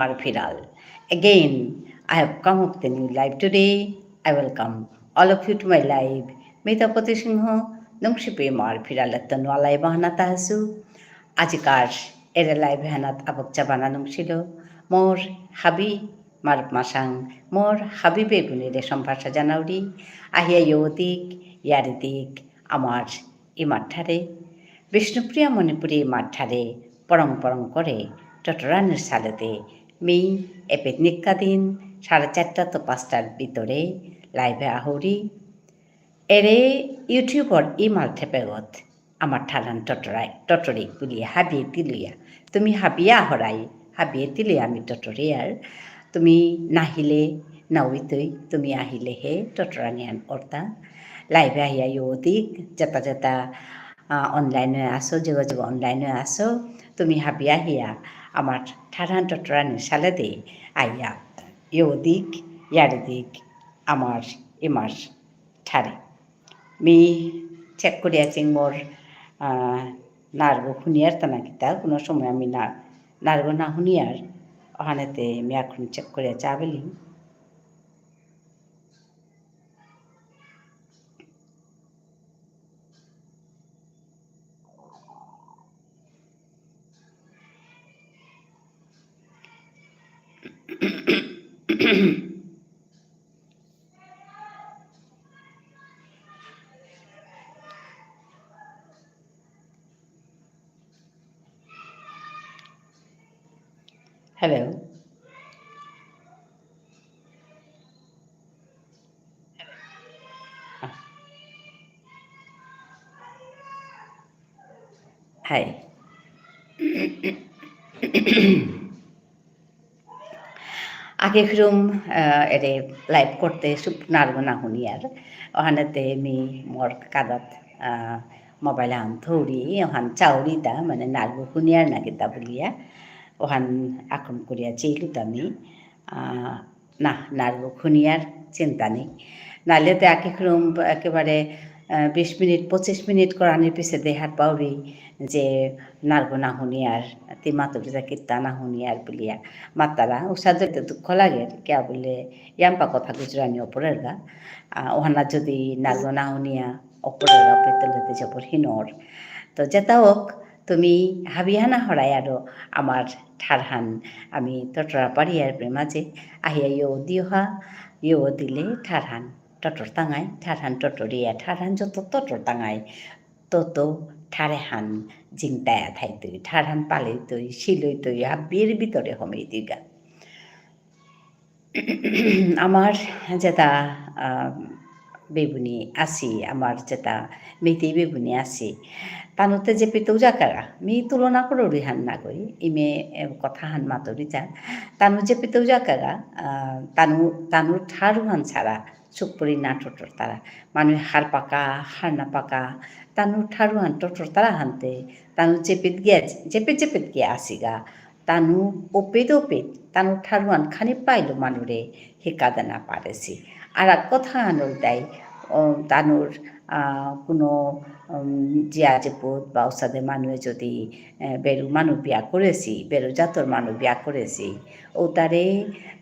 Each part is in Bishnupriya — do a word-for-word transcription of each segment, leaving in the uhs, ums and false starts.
মার ফিরাল। Again, I have come up with a new live today. I welcome all of you to my live. মিতাপতি সিংহ, নুংশিপি মার ফিরাল এত্ত নুয়া live আহানাত আহেসু। আজিকার এরে live হানাত আবক চাবানা নুংশিল। মোর হাবি মার মাসাং, মোর হাবি বেগুনিরে সম্ভাষা জানাউরি। আহিয়া য়ৌদিক, য়ারিদিক, আমার ইমার ঠারে, বিষ্ণুপ্রিয়া মণিপুরী ইমার ঠারে পরং পরং করে টটরানির সালেতে মি এপেত নিক্কা দিন সাড়ে চারটা তো পাঁচটার ভিতরে live-এ আহুরি। এরে YouTube-র ইমাল ঠেপেগত আমার ঠারহান টটরাই, টটরি বুলিয়া হাবিয়ে তিলুয়া। তুমি হাবিয়া হরাই, হাবিয়ে তিলুয়া আমি টটরিয়ার। তুমি নাহিলে নাউইতই, তুমি আহিলেহে টটরানিহান অরতা। Live-এ আহিয়া য়ৌদিক, যেতা যেতা, আ, online-এ আসো, যেগো যেগো online-এ আসো, তুমি হাবিয়া আহিয়া আমার ঠারহান টটরানি সালেদে আইয়া য়ৌদিক, য়ারিদিক, আমার ইমার ঠারে। মি check করিয়া চিং মোর, আহ, নারগো হুনিয়ার তা না কিতা, কোনো সময় আমি না, নারগো না হুনিয়ার, অহানেতে মি এখন check করিয়া চা বেলি। Hello. Hi. আগে হুরুম, আহ, এরে live করতে সুপ নারগো না হুনিয়ার। অহানেতে মি মোর কাদাত, আহ, mobile আন থৌরি, অহান চাউরি তা, মানে নারগো হুনিয়ার না কিতা বুলিয়া। অহান আকম করিয়া চেইলু তা মি। আহ, না, নারগো হুনিয়ার চিন্তা নেই। নাইলে তো আগে হুরুম একেবারে, আহ, বিশ মিনিট, পঁচিশ মিনিট করানির পিছে দেহার পাউরি যে নারগো না হুনিয়ার, তি মাতুরি তা কিতা না হুনিয়ার বুলিয়া। মাতারা, উসাদে তো দুঃখ লাগে, কিয়া বুলে, ইয়াম্পা কথা গুজরানি অপরের গা। আহ, অহানা যদি নারগো না হুনিয়া, অপরের গা পেতলে তো জবর হিনর। তো যেতা হোক, তুমি হাবিহানা হরাই আরো আমার ঠারহান আমি টটরা পারিয়ার প্রেমাজে আহিয়া য়ৌ দিওহা, য়ৌ দিলে ঠারহান টটর তাঙাই, ঠারহান টটরিয়া, ঠারহান যত টটর তাঙাই, তত ঠারেহান জিংতায়া থাইতই, ঠারহান পালেইতই, শিলইতই, হাবির ভিতরে হমেইতইগা। আমার যেতা, আহ, বেবুনি আসি, আমার যেতা মেইতেই বেবুনি আসি, তানুতে যে পেতেও যাকাগা, মি তুলনা করুরি হান নাগই, ইমে, এ, কথা হান মাতুরি যা, তানু যে পেতেও যাকাগা, আহ, তানু, তানু ঠারু হান ছাড়া, চুকপুরি না টটর তারা। মানু হার পাকা, হার না পাকা, তানু ঠারু হান টটর তারা হানতে, তানু যেপেত গিয়া, যেপেত যেপেত গিয়া আসিগা, তানু ওপেত ওপেত, তানু ঠারু হান খানি পাইলো মানুরে হিকা দেনা পারেসি। আর এক কথা হান ইলতাই, ও, তানুর, আহ, কোনো, উম, জিয়া যেপুত বা উসাদে মানুয়ে যদি, এ, বেরু মানু বিয়া করেসি, বেরু জাতর মানু বিয়া করেসি, ও তারে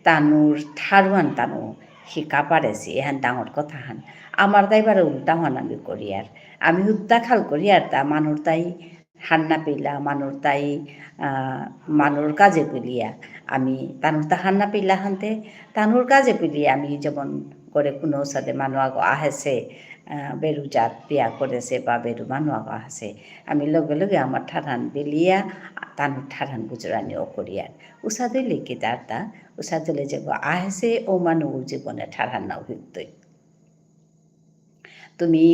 তানুর ঠারু হান তানু হিকা পারেসি, এহান ডাঙর কথা হান। আমার তাই বারো উল্টা হান আমি করিয়ার। আমি হুদ্দা খাল করিয়ার তা মানুর তাই হার না পেলা, মানুর তাই, আহ, মানুর কাজে বুলিয়া। আমি তানুর তা হার না পেলা হানতে, তানুর কাজে বুলিয়া আমি যেমন করে কোনো সাথে মানু আগো আহেসে, আহ, বেরু জাত বিয়া করেসে বা বেরু মানু আগো আহেসে। আমি লগে লগে আমার ঠারহান বেলিয়া, তানুর ঠারহান গুজরানি ও করিয়ার। উসাদে লেখি তার তা, উসাদে লে যেগো আহেসে ও মানু জীবনে ঠারহান নাও হিকতই। তুমি,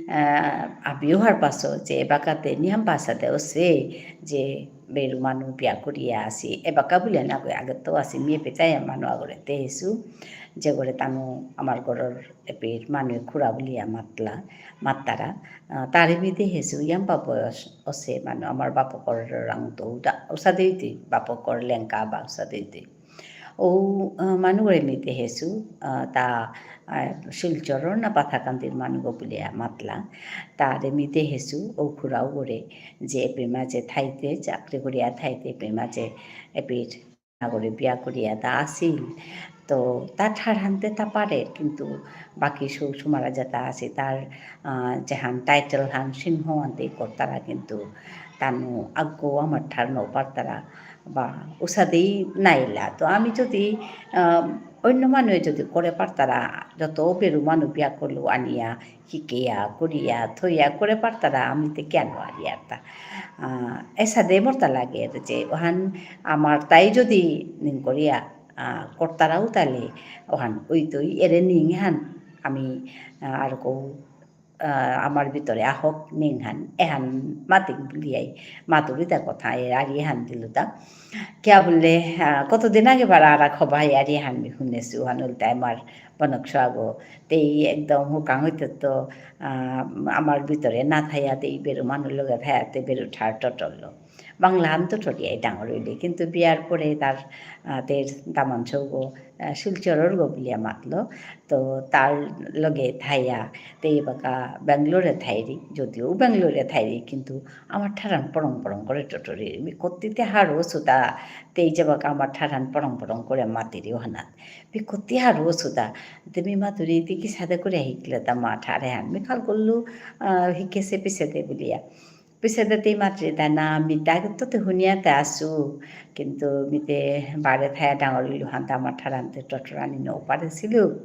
আহ, আবিও হার পাসো যে এবাকাতে নিয়াম পাসাতে ওসে যে বেরু মানু বিয়া করিয়া আসি, এবাকা বুলে না গো, আগে তো আসি, মি এপেতাই মানু আগরে দেহেসু, যে করে তানু আমার ঘরর এপের মানু খুড়া বুলিয়া মাতলা, মাত্তারা, আহ, তারে মি দেহেসু, ইয়াম্পা বয়স ওসে মানু, আমার বাপকর রাং তো উদা, উসাদেই দি, বাপকর লেঙ্কা বা উসাদেই দি। ও, আহ, মানুরে মি দেহেসু, আহ, তা, আহ, শিলচরর না পাথাকান্দির মানুগ বুলিয়া মাতলা। তারে মি দেহেসু, ও খুড়াও করে, যে এপের মাঝে থাইতে, চাকরি করিয়া থাইতে, এপের মাঝে, এপের করে বিয়া করিয়া তা আসিল। তো তা ঠারহানতে তা পারে, কিন্তু বাকি সৌ সুমারা যেতা আসে, তার, আহ, যেহান title হান সিংহ আনতে করতারা, কিন্তু তানু আগো আমার ঠার ন পারতারা বা উসাদেই নাইলা। তো আমি যদি, আহ, অন্য মানুষ যদি করে পারতারা, যত বেরু মানুষ বিয়া করলো আনিয়া, হিকেয়া, করিয়া, থইয়া করে পারতারা, আমি তে কেন আরিয়ারতা? আহ, এসাদে মোরতা লাগে যে, ওহান আমার তাই যদি নিং করিয়া, আহ, করতারাও তাহলে ওহান ওই তো এরে নিং হান আমি, আহ, আর কৌ, আহ, আমার ভিতরে আহক নিং হান, এহান মাতিক বুলিয়াই, মাতুরিতা কথা, এ আরি হান দিলুতা। কিয়া বুললে, আহ, কতদিন আগে বারা আর খবাই আরি হান মি শুনেসু, হান উল্টা আমার বনক সাগো, তেই একদম হুকাং হইতে তো, আহ, আমার ভিতরে না থাইয়া তেই বেরু মানুষ লগে থাইয়া তে বেরু ঠার টটরলো। বাংলা হান তো টটিয়াই ডাঙর হইলে, কিন্তু বিয়ার পরে তার, আহ, তের দামান সৌগো, আহ, শিলচরর গো বুলিয়া মাতলো। তো তার লগে থাইয়া, তেই বাকা ব্যাঙ্গালোরে থাইরি, যদিও ব্যাঙ্গালোরে থাইরি, কিন্তু আমার ঠারান পরং পরং করে টটরি। মি কত্তিতে হারো সুতা, তেই যে বাকা আমার ঠারান পরং পরং করে মাতিরি ওহানাত। মি কত্তি হারো সুতা, তে মি মাতুরি তি কিসাদে করে হিকলে তা মা ঠারে হান। মি খাল করলু, আহ, হিকেসে পিসেদে বুলিয়া। পিসেদে তি মাতরি তা না, মি তা তো তে হুনিয়া তে আসু। কিন্তু মি তে বারে থায়া ডাঙর ইলু হান তা আমার ঠারান তে টটরানি ন পারেসিলু।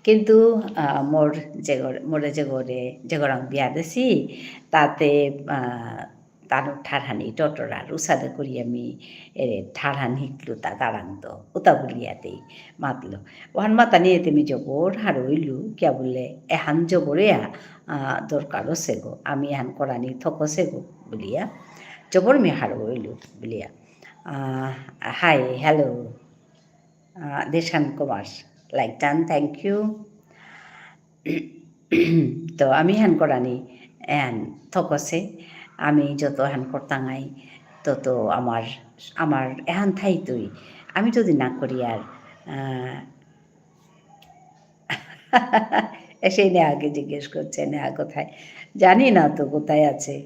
কিন্তু, আহ, মোর যেগর-, মোরে যেগরে, যেগরাং বিয়া দেসি, তাতে, আহ, তানু ঠারহানি টটরার উসাদে করি আমি, এ, ঠারহান হিকলু তা তারাং তো, উতা বুলিয়াতেই মাতলো। ওহান মাতানি এতে মি জবর হারৌ ইলু, কিয়া বুললে, এহান জবরে আ, আহ, দরকার অসে গো, আমি এহান করানি থক অসে গো, বুলিয়া। জবর মি হারৌ ইলু, বুলিয়া। আহ, hi, hello. আহ, দেশান Kumar, like done, thank you. তো আমি হান করানি, এহান থক অসে, আমি যত হান করতাঙাই, তত আমার, আমার এহান থাইতই। আমি যদি না করি আর, আহ, এসে নেহাকে জিজ্ঞেস করছে, নেহা কোথায়? জানি না তো কোথায় আছে।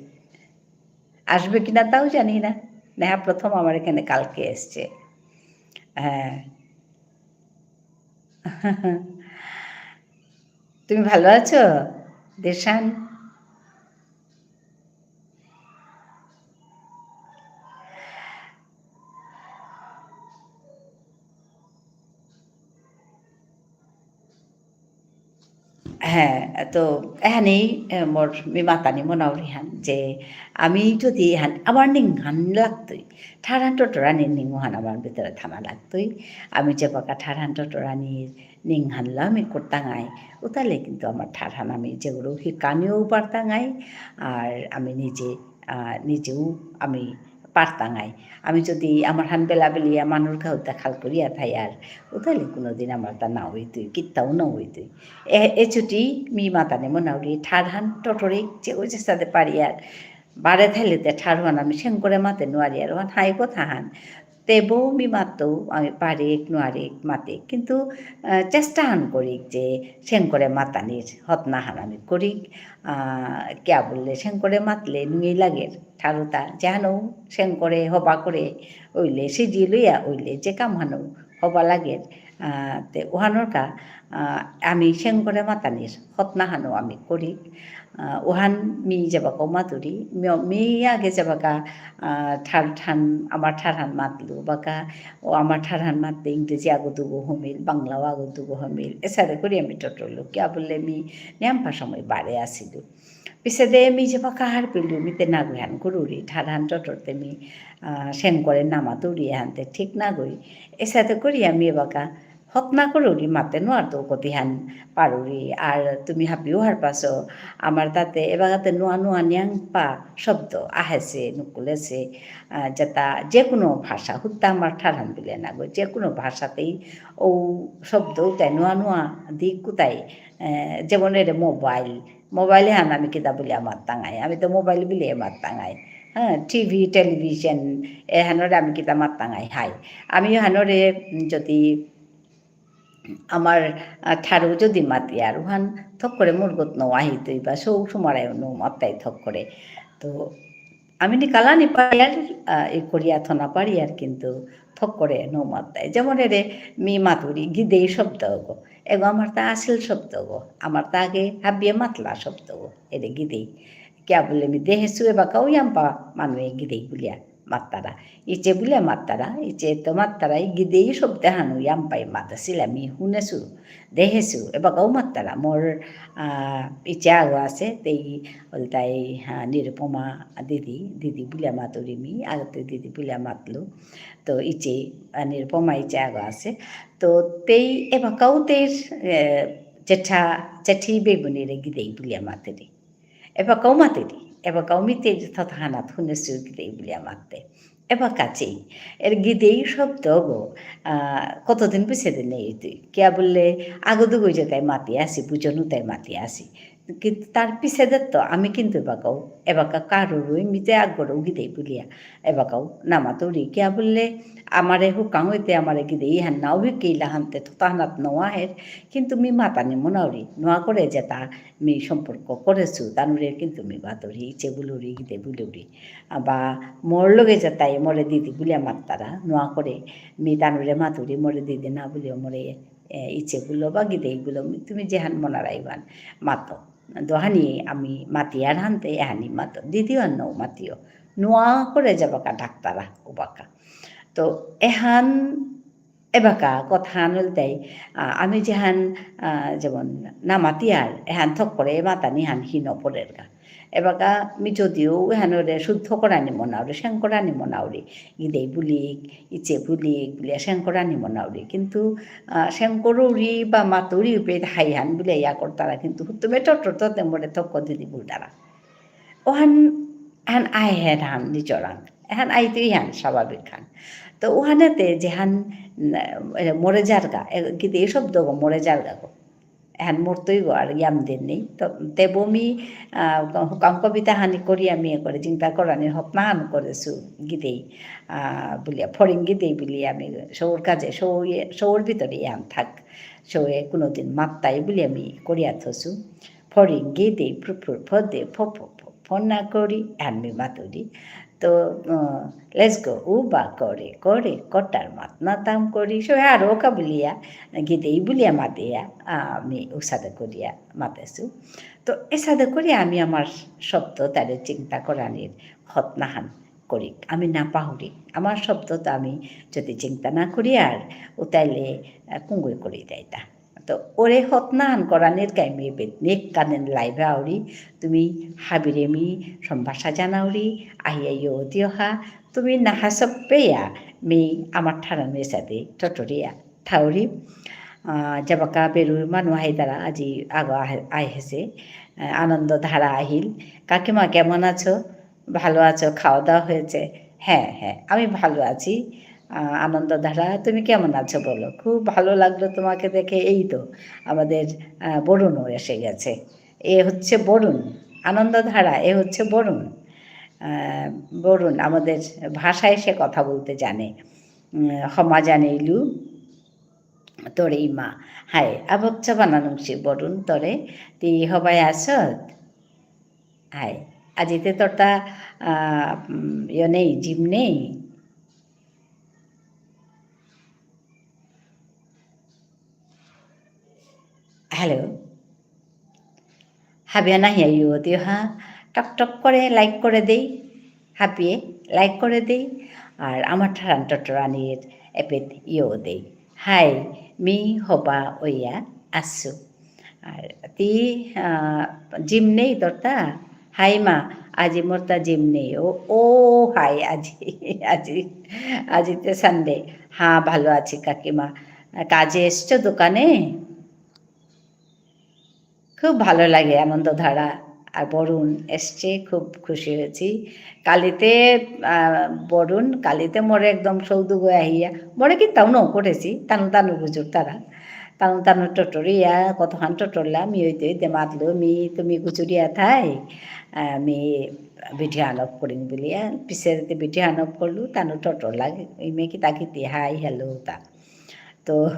আসবে কিনা তাও জানি না। নেহা প্রথম আমার এখানে কালকে এসছে। হ্যাঁ। তুমি ভালো আছো, দেশান? হ্যাঁ, তো এহানেই, এ, মোর মি মাতানি মনাউরিহান যে আমি যদি এহান আমার নিংহান লাগতই, ঠারহান টটরানি নিংহান আমার ভিতরে থানা লাগতই। আমি যে বাকা ঠারহান টটরানি নিংহানলা আমি করতাঙাই, উতালে কিন্তু আমার ঠারহান আমি যেগুলো হিকানিও পারতাঙাই, আর আমি নিজে, আহ, নিজেও আমি পারতাঙাই। আমি যদি আমার হান বেলা বেলিয়া মানুর খাউতা খাল করিয়া থাই আর, উতালে কোনোদিন আমার তা না হইতই, কিত্তাও না হইতই। এ, এ ছুটি মি মাতানে মনাউরি, ঠারহান টটরিক, যে ওই চেষ্টাতে পারি আর, বারে থাইলে তে ঠারহান আমি সেং করে মাতে নোয়ারি আর, ওহান হাই কথা হান। তেবো মি মাতো, আমি পারিক, নোয়ারিক, মাতিক। কিন্তু, আহ, চেষ্টা হান করিক যে সেং করে মাতানির হতনা হান আমি করিক। আহ, কিয়া বুললে সেং করে মাতলে নুঙেই লাগের। ঠারুতা, যেহানো সেং করে, হবা করে, ওইলে সিজি লইয়া, ওইলে যে কাম হানো হবা লাগের। আহ, তে ওহানোর কা, আহ, আমি সেং করে মাতানির হতনা হানো আমি করিক। আহ, ওহান মি যেবাকা মাতুরি, মি, মি আগে যেবাকা, আহ, ঠার ঠান, আমার ঠারহান মাতলু, বাকা, ও আমার ঠারহান মাততে ইংরেজি আগো দুগো হমিল, বাংলাও আগো দুগো হমিল, এসারে করি আমি টটরলু। কিয়া বুললে মি নিয়ামপা সময় বারে আসিলু। পিছেদে মি যেবাকা হারপিলু, মি তে নাগই হান করুরি, ঠারহান টটরতে মি, আহ, সেং করে না মাতুরি হানতে ঠিক নাগই। এসারে করি আমি এবাকা হতনা করুরি মাতে নোয়ারতৌ কতিহান পারুরি। আর তুমি হাবিও হারপাসো, আমার তাতে এবাকাতে নোয়া নোয়া নিয়ামপা শব্দ আহেসে, নুকুলেসে, আহ, যেতা যে কোনো ভাষা, হুদ্দা আমার ঠারহান বুলে নাগই, যে কোনো ভাষাতেই ও শব্দ উতাই নোয়া নোয়া দিক উতাই, আহ, যেমন এরে mobile, mobile হান আমি কিতা বুলিয়া মাততাঙাই, আমি তো mobile বুলিয়া মাততাঙাই। হ্যাঁ, TV, television, এহানরে আমি কিতা মাততাঙাই, হাই। আমি এহানরে, উম, যদি আমার, আহ, ঠারো যদি মাতি আর ওহান থক করে মুরগত ন আহিতই বা সৌ সুমারায় ন মাতাই থক করে। তো আমি নিকালা নিপারিয়ার, আহ, এই করিয়া থনা পারিয়ার কিন্তু থক করে নৌ মাত্তাই। যেমন এরে মি মাতুরি গিদেই শব্দ গো। এগো আমার তা আসিল শব্দ গো। আমার তা আগে হাবিয়ে মাতলা শব্দ গো। এরে গিদেই। কিয়া বুলে মি দেহেসু এবাকাউ ইয়াম্পা মানুয়ে গিদেই বুলিয়া মাত্তারা। ইচে বুলিয়া মাত্তারা, ইচে তো মাত্তারা, ই গিদেই শব্দ হানু ইয়াম্পাই মাতাসিলা মি হুনেসু, দেহেসু, এবাকাউ মাত্তারা। মোর, আহ, ইচে আগো আসে, তেই ওলতাই, হা, নিরুপমা দিদি, দিদি বুলিয়া মাতুরি মি, আগতে দিদি বুলিয়া মাতলু। তো ইচে, আহ, নিরুপমা ইচে আগো আসে। তো তেই এবাকাউ তেই, এ, জেঠা, জেঠি বেবুনিরে গিদেই বুলিয়া মাতেরি। এবাকাউ মাতেরি, এবাকাউ মি তেই থতাহানাত হুনেসু গিদেই বুলিয়া মাতে। এবাকা চেই, এর গিদেই শব্দ গো, আহ, কতদিন পিছেদে নেই তুই। কিয়া বুললে, আগো দুগো যেতাই মাতি আসি, বুঝনু তাই মাতি আসি। কিন্তু তার পিছেদে তো আমি কিন্তু এবাকাউ, এবাকা কারুরই মিতে আগরও গিদেই বুলিয়া, এবাকাউ না মাতুরি। কিয়া বুললে, আমারে হুকাং হইতে আমারে গিদেই হান নাও হিকেইলা হানতে থতাহানাত নোয়া হের, কিন্তু মি মাতানি মনাউরি, নোয়া করে যেতা মি সম্পর্ক করেসু, তানুরে কিন্তু মি মাতুরি, ইচে বুলুরি, গিদে বুলুরি। আ, বা মোর লগে যেতাই মোরে দিদি বুলিয়া মাত্তারা, নোয়া করে মি তানুরে মাতুরি, মোরে দিদি না বুলিও মোরে, এ, ইচে বুলো বা গিদেই বুলো, মি-, তুমি যেহান মনারাইবান মাতো। দোহানি আমি মাতিয়ার হানতে এহানি মাতো। দিদিও আন নৌ মাতিও। নোয়া করে যাবাকা ডাক্তারা, উবাকা। তো এহান এবাকা কথাহান ইলতাই, আ, আমি যেহান, আ, যেমন না মাতিয়ার, এহান থক করে মাতানিহান হিনো পড়েরগা। এবাকা মি যদিও এহানরে শুদ্ধ করানি মনাউরি, সেং করানি মনাউরি, গিদেই বুলিক, ইচে বুলিক, বুলিয়া সেং করানি মনাউরি। কিন্তু, আ, সেং করুরি বা মাতুরি উপে হাইহান বুলিয়া ইয়া করতারা, কিন্তু হুতুমে টটর ততে মোরে থক দিদি বুলতারা। ওহান, এহান আহের হান নিজরাং। এহান আইতেই হান স্বাভাবিক হান। তো ওহানেতে যেহান, উম, এ, মরে যারগা, এ, কিন্তু এই শব্দ গো মরে যারগা গো। এহান মরতই গো আর ইয়াম দিন নেই। তো তেবো মি, আহ, ক-, হুকাম কবিতা হানি করি আমি এ করে চিন্তা করানি হতনা হান করেসু গিদেই, আহ, বুলিয়া, ফরিং গিদেই বুলিয়া আমি সৌর কাজে, সৌ-, সৌর ভিতরে ইয়াম থাক। সৌয়ে কোনোদিন মাত্তাই বুলিয়া আমি করিয়া থসু। ফরিং গিদেই ফুরফুর ফদে ফ ফ ফ ফনা করি, এহান মি মাতুরি। তো, আহ, let's go, উবা করে, করে, কটার মাত না তাম করি। সো আরো কা বুলিয়া, গিদেই বুলিয়া মাতিয়া, আহ, মি উসাদে করিয়া মাতেসু। তো এসাদে করি আমি আমার শব্দ তারে চিন্তা করানির হতনাহান করি। আমি না পাহুরি। আমার শব্দ তো আমি যদি চিন্তা না করি আর, ও তাইলে, আহ, কুঙ্গই করি দেয়তা। তো ওরে হতনাহান করানির কাইমে বেদনিক কানেন live আউরি, তুমি হাবিরে মি সম্ভাষা জানাউরি, আহিয়া ইয়ো দিয়ো হা, তুমি নাহাসপেয়া মি আমার ঠারান মেসাদে টটরিয়া থাউরি। আহ, যাবাকা বেরুর মানু আহিতারা আজি আগো আহে-, আহেসে, আহ, আনন্দ ধারা আহিল। কাকিমা কেমন আছো? ভালো আছো? খাওয়া দাওয়া হয়েছে? হ্যাঁ, হ্যাঁ, আমি ভালো আছি। আহ, আনন্দ ধারা, তুমি কেমন আছো বলো? খুব ভালো লাগলো তোমাকে দেখে। এই তো আমাদের, আহ, বরুণও এসে গেছে। এ হচ্ছে বরুণ। আনন্দ ধারা, এ হচ্ছে বরুণ। আহ, বরুণ আমাদের ভাষায় সে কথা বলতে জানে। উম, হমা জানেইলু, তোরে ইমা। হাই, আবক চাবানা নুংসি বরুণ তোরে, তি হবাই আসত? হাই, আজিতে তোরতা, আহ, উম, ইয়ে নেই, gym নেই? Hello? হাবিয়া নাহিয়া ইয়ো দিও হা, টক টক করে like করে দেই, হাবিয়ে like করে দেই, আর আমার ঠারান টটরানির এপেত ইয়ো দেই। হাই, মি হবা ওইয়া আসু। আর তি, আহ, gym নেই তোরতা? হাই মা, আজি মোরতা gym নেই। ও, ও, হাই, আজি, আজি, আজি তে Sunday। হ্যাঁ, ভালো আছি কাকিমা। কাজে এসছো দোকানে? খুব ভালো লাগে আনন্দধারা আর বরুণ এসছে, খুব খুশি হয়েছি। কালিতে, আহ, বরুণ, কালিতে মোরে একদম সৌদুগো আহিয়া, মোরে কি তাও নৌ করেছি, তানু তানু বুঝুর তারা। তানু তানু টটরিয়া, কতক্ষণ টটরলাম, ইয়ে হইতে হইতে মাতলো, মি তুমি গুজুরিয়া থাই, আহ, মি video আন off করিম বুলিয়া, পিছেতে video আন off করলু, তানু টটর লাগে, ইমে কি তাকে তি হাই hello তা। তো,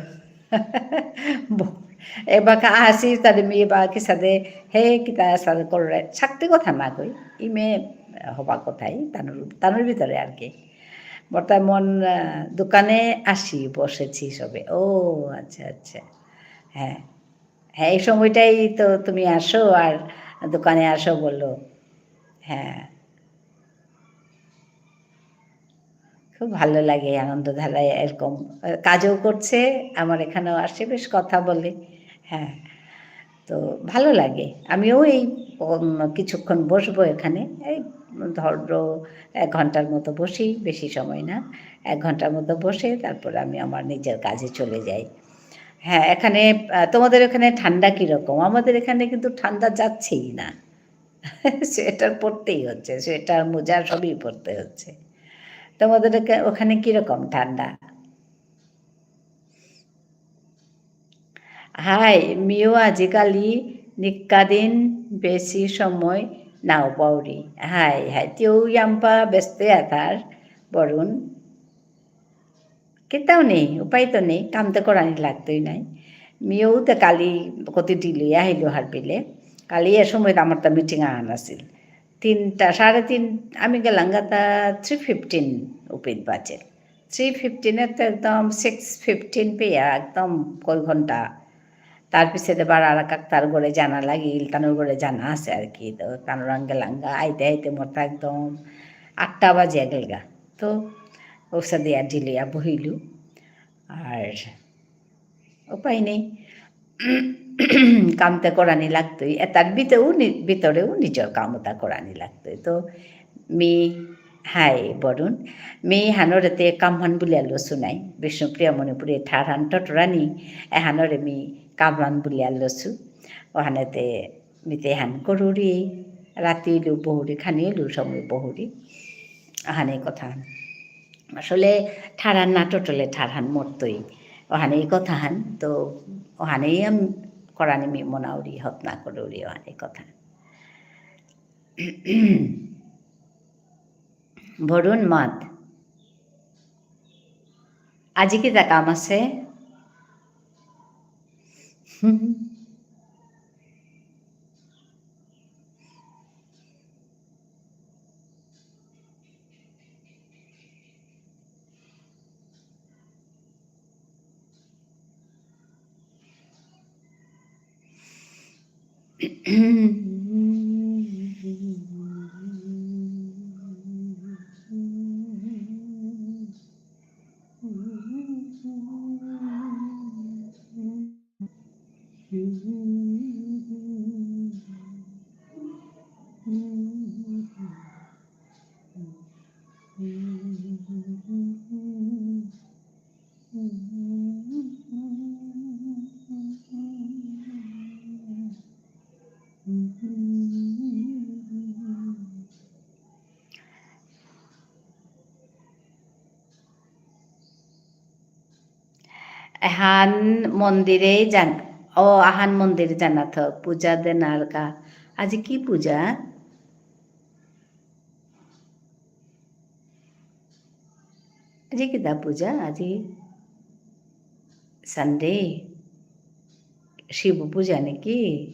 ব-, এবাকা আসি, তারে মি এবাকা কিসাদে, হে, কিতা সাদে কররে, শক্তি কথা না কই, ইমে, হবা কথাই, তানুর, তানুর ভিতরে আর কি। বর্তমান মন, আহ, দোকানে আসি, বসেছি সবে। ও, আচ্ছা, আচ্ছা। হ্যাঁ। হ্যাঁ, এই সময়টাই তো তুমি আসো আর দোকানে আসো বলো। হ্যাঁ। খুব ভালো লাগে আনন্দধারায় এরকম, আহ, কাজও করছে, আমার এখানেও আসে, বেশ কথা বলে। হ্যাঁ, তো ভালো লাগে। আমিও এই, উম, কিছুক্ষণ বসবো এখানে, এই ধরো এক ঘন্টার মতো বসি, বেশি সময় না, এক ঘন্টার মতো বসে তারপর আমি আমার নিজের কাজে চলে যাই। হ্যাঁ, এখানে, আহ, তোমাদের ওখানে ঠান্ডা কিরকম? আমাদের এখানে কিন্তু ঠান্ডা যাচ্ছেই না। সোয়েটার পরতেই হচ্ছে, সোয়েটার, মোজা সবই পরতে হচ্ছে। তোমাদের ওখা-, ওখানে কিরকম ঠান্ডা? হাই, মিও আজিকালি নিকাদিন বেশি সময় নাও পাউরি। হাই, হাই, তেও ইয়াম্পা ব্যস্ত আথার, বরুণ। কিতাও নেই, উপায় তো নেই, কাম তো করানি লাগতই নাই। মিও তো কালি কত delay আহিলো হারপিলে। কালি এ সময় আমার তো meeting আহান আছিল। তিনটা, সাড়ে তিন, আমি গেলাম গাতা three fifteen উপিত বাজে। Three fifteen এ তো একদম six fifteen পেয়া একদম কয় ঘন্টা। তার পিছে তো বারো আর কাক তার ঘরে জানা লাগিল, তানুর ঘরে জানা আছে আর কি। তো তানুর আঙ্গে লাঙ্গা আইতে আইতে মোর তো একদম আটটা বাজে গেলগা। তো ওসা দিয়া delay বহিলু। আর উপায় নেই। কাম তে করানি লাগতই। এতার ভিতরেও নি-, ভিতরেও নিজর কাম তা করানি লাগতই। তো মি, হাই বরুণ, মি হানরে তে কামহান বুলিয়া লসু নাই। বিষ্ণুপ্রিয়া মণিপুরী ঠারহান টটরানি, এহানরে মি কামহান বুলিয়া লসু। ওহানে তে মি তে হান করুরি, রাতি ইলু বহুরি, খানি ইলু সময় বহুরি। আহানে কথা। আসলে ঠারহান না টটলে ঠারহান মরতই। ওহানেই কথাহান, তো ওহানেই আম-, করানি মি মনাউরি, হতনা করুরি, ওহানেই কথা। বরুণ মাত। আজি কিতা কাম আছে? এহান মন্দিরে যান, ও, আহান মন্দিরে যানা থক, পূজা দেনার কা। আজি কি পূজা? আজি কিতা পূজা? আজি Sunday। শিব পূজা নাকি?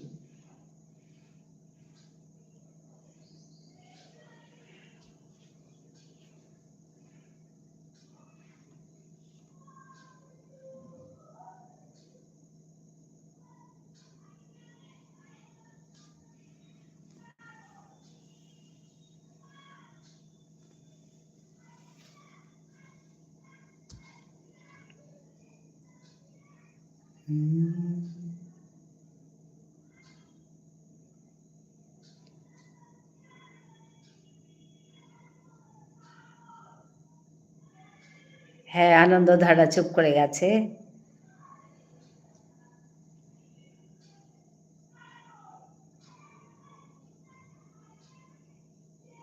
হ্যাঁ, আনন্দধারা চুপ করে গেছে।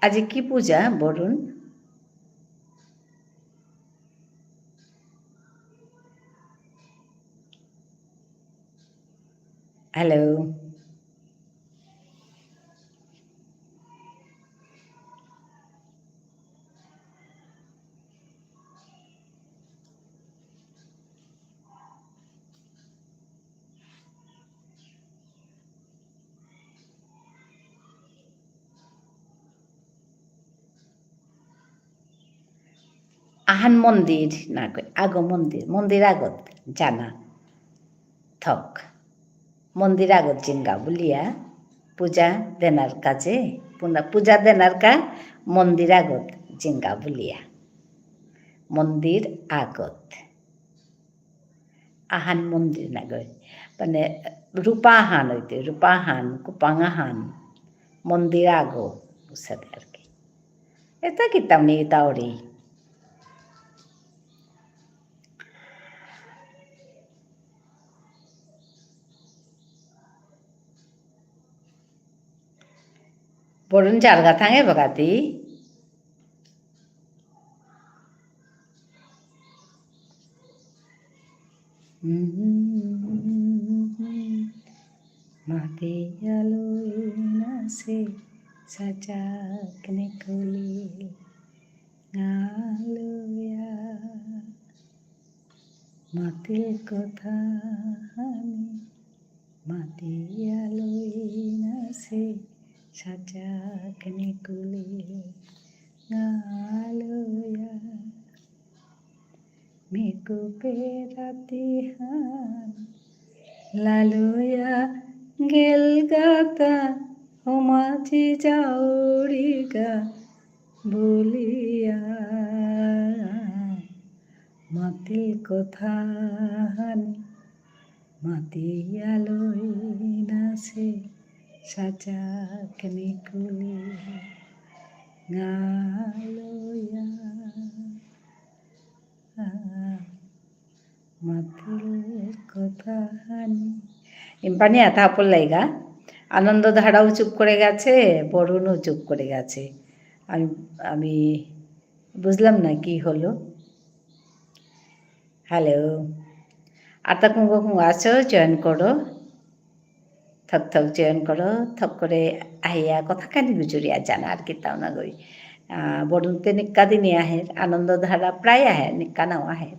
আজি কি পূজা, বরুণ? Hello. আহান মন্দির না কই, আগো মন্দির, মন্দির আগত জানা থক। মন্দির আগত জিঙ্গা বুলিয়া, পূজা দেনার কাজে, পুনা-, পূজা দেনার কা মন্দির আগত জিঙ্গা বুলিয়া। মন্দির আগত। আহান মন্দির না গই। মানে, রূপাহান হইতে, রূপাহান, কুপাঙাহান, মন্দির আগো, বুঝাতে আর কি। এটা কিতাম নেই তাওরি। বরুণ জারগা থাঙে বাগাতি। মাতিয়ালই নাসে সাচাক নিকুলি গালুয়া। মাতিল কথা হানি মাতিয়ালই নাসে সাচাক নিকুলি গালুয়া। মিকুপে রাতিহান লালুয়া গেলগাতা হমাজি যাওরিগা বুলিয়া। মাতিল কথা হানি মাতিয়ালই নাসে সাচাক নিকুলি গালুয়া। মাতিল কথা হানি। ইম্পানি আতা আপল লাইগা। আনন্দ ধারাও চুপ করে গেছে, বরুণও চুপ করে গেছে। আমি, আমি বুঝলাম না কি হলো। হ্যালো। আর তা কুঙ্গ কুঙ্গ আছো, জয়েন করো। থক থক জয়েন করো, থক করে আহিয়া কথা খানি গুজুরিয়া জানা আর কিতাও না গই। আহ, বরুণ তে নিক্কা দিনে আহের, আনন্দ ধারা প্রায় আহের, নিক্কা নাও আহের।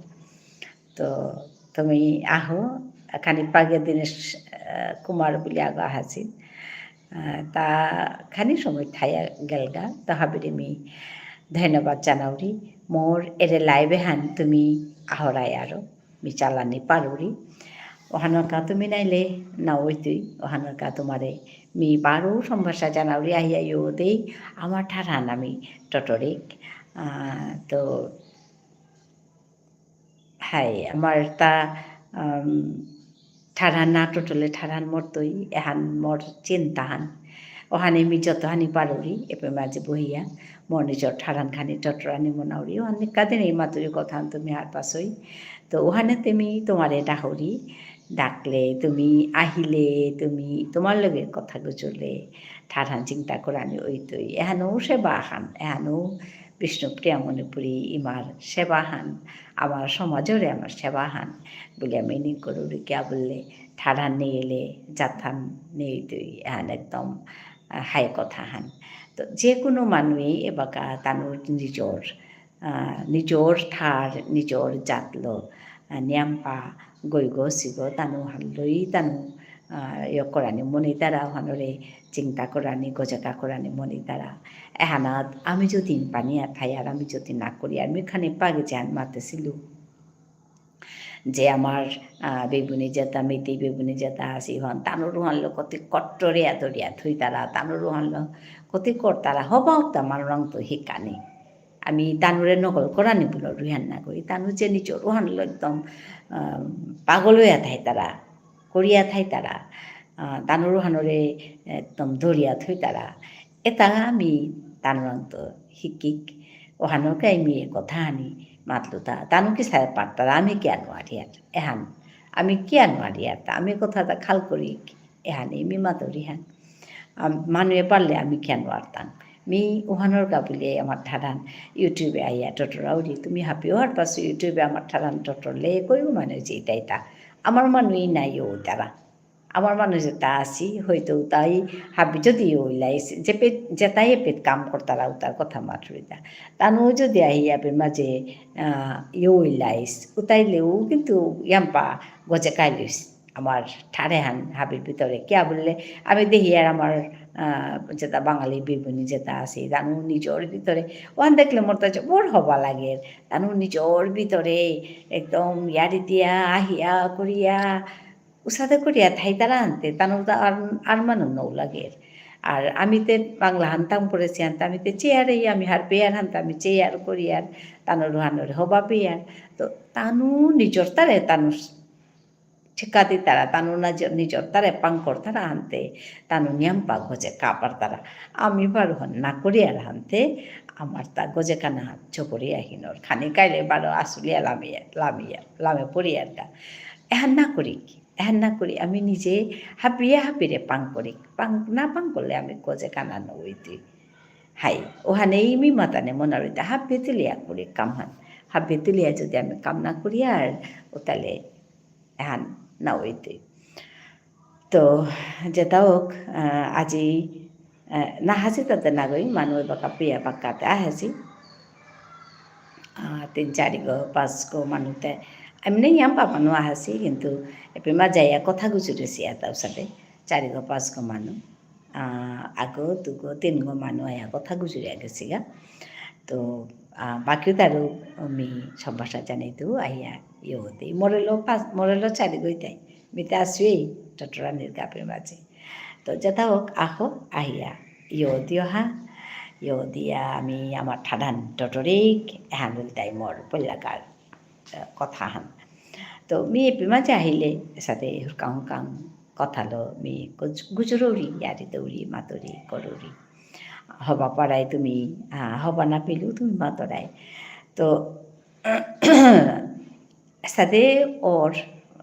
তো তুমি আহো, খানি পাগে দিনেশ, আহ, কুমার বুলি আগ আহাসি। আহ, তা খানি সময় থাইয়া গেলগা, তো হাবিরে মি ধন্যবাদ জানাউরি। মোর এরে লাইভে হান তুমি আহরাই আরো। মি চালানি পারুরি। ওহানর কা তুমি নাইলে না ওইতুই, ওহানর কা তোমারে মি বারো সম্ভাষা জানাউরি আহিয়া ইয়ো দেই, আমার ঠারহান আমি টটরিক। আহ, তো, হাই, আমার তা, আম, ঠারহান না টটলে ঠারহান মরতই, এহান মোর চিন্তাহান। ওহানে মি যতহানি পারুরি, এপে মাঝে বহিয়া, মোর নিজর ঠারহান খানি টটরানি মনাউরি, ওহান নিকা দিনে মাতুরি কথাহান তুমি হার পাসই। তো ওহানে তুমি তোমারে ডাহুরি, ডাকলে তুমি আহিলে, তুমি তোমার লগে কথা গুজরলে, ঠারহান চিন্তা করানি ওইতই। এহানো সেবাহান, এহানো বিষ্ণুপ্রিয়া মণিপুরী ইমার সেবাহান, আমার সমাজরে আমার সেবাহান, বুলিয়া মি নিঙকরুরি কিয়া বুললে, ঠারহান নেইলে, জাতহান নেইতই, এহান একদম, আহ, হাই কথাহান। তো যে কোনো মানুষই এবাকা তানুর নিজর, আহ, নিজর ঠার, নিজর জাতলো, আহ, নিয়াম্পা, গইগ, সিগ, তানু হাল্লই, তানু, আহ, ইয় করানি মনিতারা, ওহানরে চিন্তা করানি, গজেকা করানি মনিতারা। এহানাত আমি যদি ইম্পানিয়া থাই আর আমি যদি না করি, আর মি খানি পাগে যেহান মাতেসিলু। যে আমার, আহ, বেবুনি যেতা, মেইতেই বেবুনি যেতা আসি হন, তানুর ওহানলো কতি কট্টরিয়া দরিয়া থুইতারা, তানুর ওহানলো কতি করতারা, হবাও তা মানুরাং তো হিকানি। আমি তানুরে নকল করানি বুলো রুহান না করি, তানু যে নিজর ওহানলো একদম, আহ, পাগল হইয়া থাইতারা, করিয়া থাইতারা, আহ, তানুর ওহানরে একদম দরিয়া থুইতারা। এতা আমি তানুরাংতো হিকিক, ওহানর কা আমি এ কথা আনি মাতলুতা, তানু কিসাদে পারতারা, আমি কিয়া নুয়ারিয়ার, এহান, আমি কিয়া নুয়ারিয়ার, তা আমি কথাতা খাল করি, এহানে মি মাতুরিহান। আম, মানুয়ে পারলে আমি কিয়া নুয়ারতাং। মি ওহানর কা বুলে আমার ঠারহান YouTube-এ আইয়া টটরাউরি, তুমি হাবি ওহার পাসু YouTube-এ আমার ঠারহান টটরলে, কইও মানু যে ইতা ইতা। আমার মানু ইনাইও তারা। আমার মানু যেতা আসি, হয়তো তাই হাবি যদি ইলাইস, যেপে, যেতাই এপেত কাম করতারা উতার কথা মাতুরিতা। তানু যদি আহি আপে মাঝে, আহ, ইলাইস, উতাইলেও কিন্তু ইয়াম্পা গজে কাইলিস। আমার ঠার এহান হাবির ভিতরে। কিয়া বুললে, আমি দেহিয়ার আমার, আহ, যেতা বাঙালি বেবুনি যেতা আছে, তানু নিজর ভিতরে, ওহান দেখলে মোর তা জবর হবা লাগের। তানু নিজর ভিতরে একদম ইয়ারি দিয়া, আহিয়া করিয়া, উসাদে করিয়া থাইতারা আনতে, তানুর তা আর, আর মানু নৌ লাগের। আর আমি তে বাংলা হানতাম পড়েছি আনতে, আমি তে চেয়ারে, আমি হার পেয়ার হানতে, আমি চেয়ার করিয়ার, তানুর হানরে হবা পেয়ার। তো তানু নিজর তারে, তানু ঠিকা দিতারা, তানু না জ-, নিজর তারে পাং করতারা আনতে, তানু নিয়াম পা গজে কাপারতারা। আমি বারো হন না করিয়ার আনতে, আমার তা গজে কানা হান চকরিয়া হিনর। খানি কাইলে বারো আসুলিয়া লামিয়া, লামিয়া, লামে পড়িয়ার গা। এহান না করি কি? এহান না করি, আমি নিজে হাবিয়ে হাবিরে পাং করি। পাং, না পাং করলে আমি গজে কানা নইতি। হাই, ওহানেই মি মাতানে মনারিতা হাবিয়ে তুলিয়া করি কামহান। হাবিয়ে তুলিয়া যদি আমি কাম না করি আর, ও তাহলে এহান না হইতে। তো, যেতা হোক, আহ, আজি, আহ, না হাসি তাতে না গই, মানু এবাকা পিয়া বাক্কাতে আহেসি। আহ, তিন চারিগো, পাঁচগো মানুতে, এমনি ইয়াম্পা মানু আহেসি, কিন্তু এপেমা যাইয়া কথা গুজুরেসি এতা উসাদে, চারিগো, পাঁচগো মানু। আহ, আগো, দুগো, তিনগো মানু আয়া কথা গুজুরিয়া গেসিগা। তো, আহ, বাকিও তারও মি সম্ভাষা জানাইতু আইয়া ইয়ে হতে। মোরেলো পাঁচ, মোরেলো চারিগো ইতাই। মিতে আসুয়েই টটরানির গাপের মাঝে। তো যেতা হোক, আহো, আহিয়া। ইয়ো দিও হা, ইয়ো দিয়া আমি আমার ঠারহান টটরিক, এহান বুলতাই মোর পল্লাকার, আহ, কথাহান। তো মি এপেমা যে আহিলে, এসাদে হুরকাং হুরকাং কথালো মি গুজ-, গুজরুরি, ইয়ারি দৌরি, মাতুরি, করুরি। হবা পারাই তুমি, আহ, হবা না পেলেও তুমি মাতরাই। তো এসাদে ওর,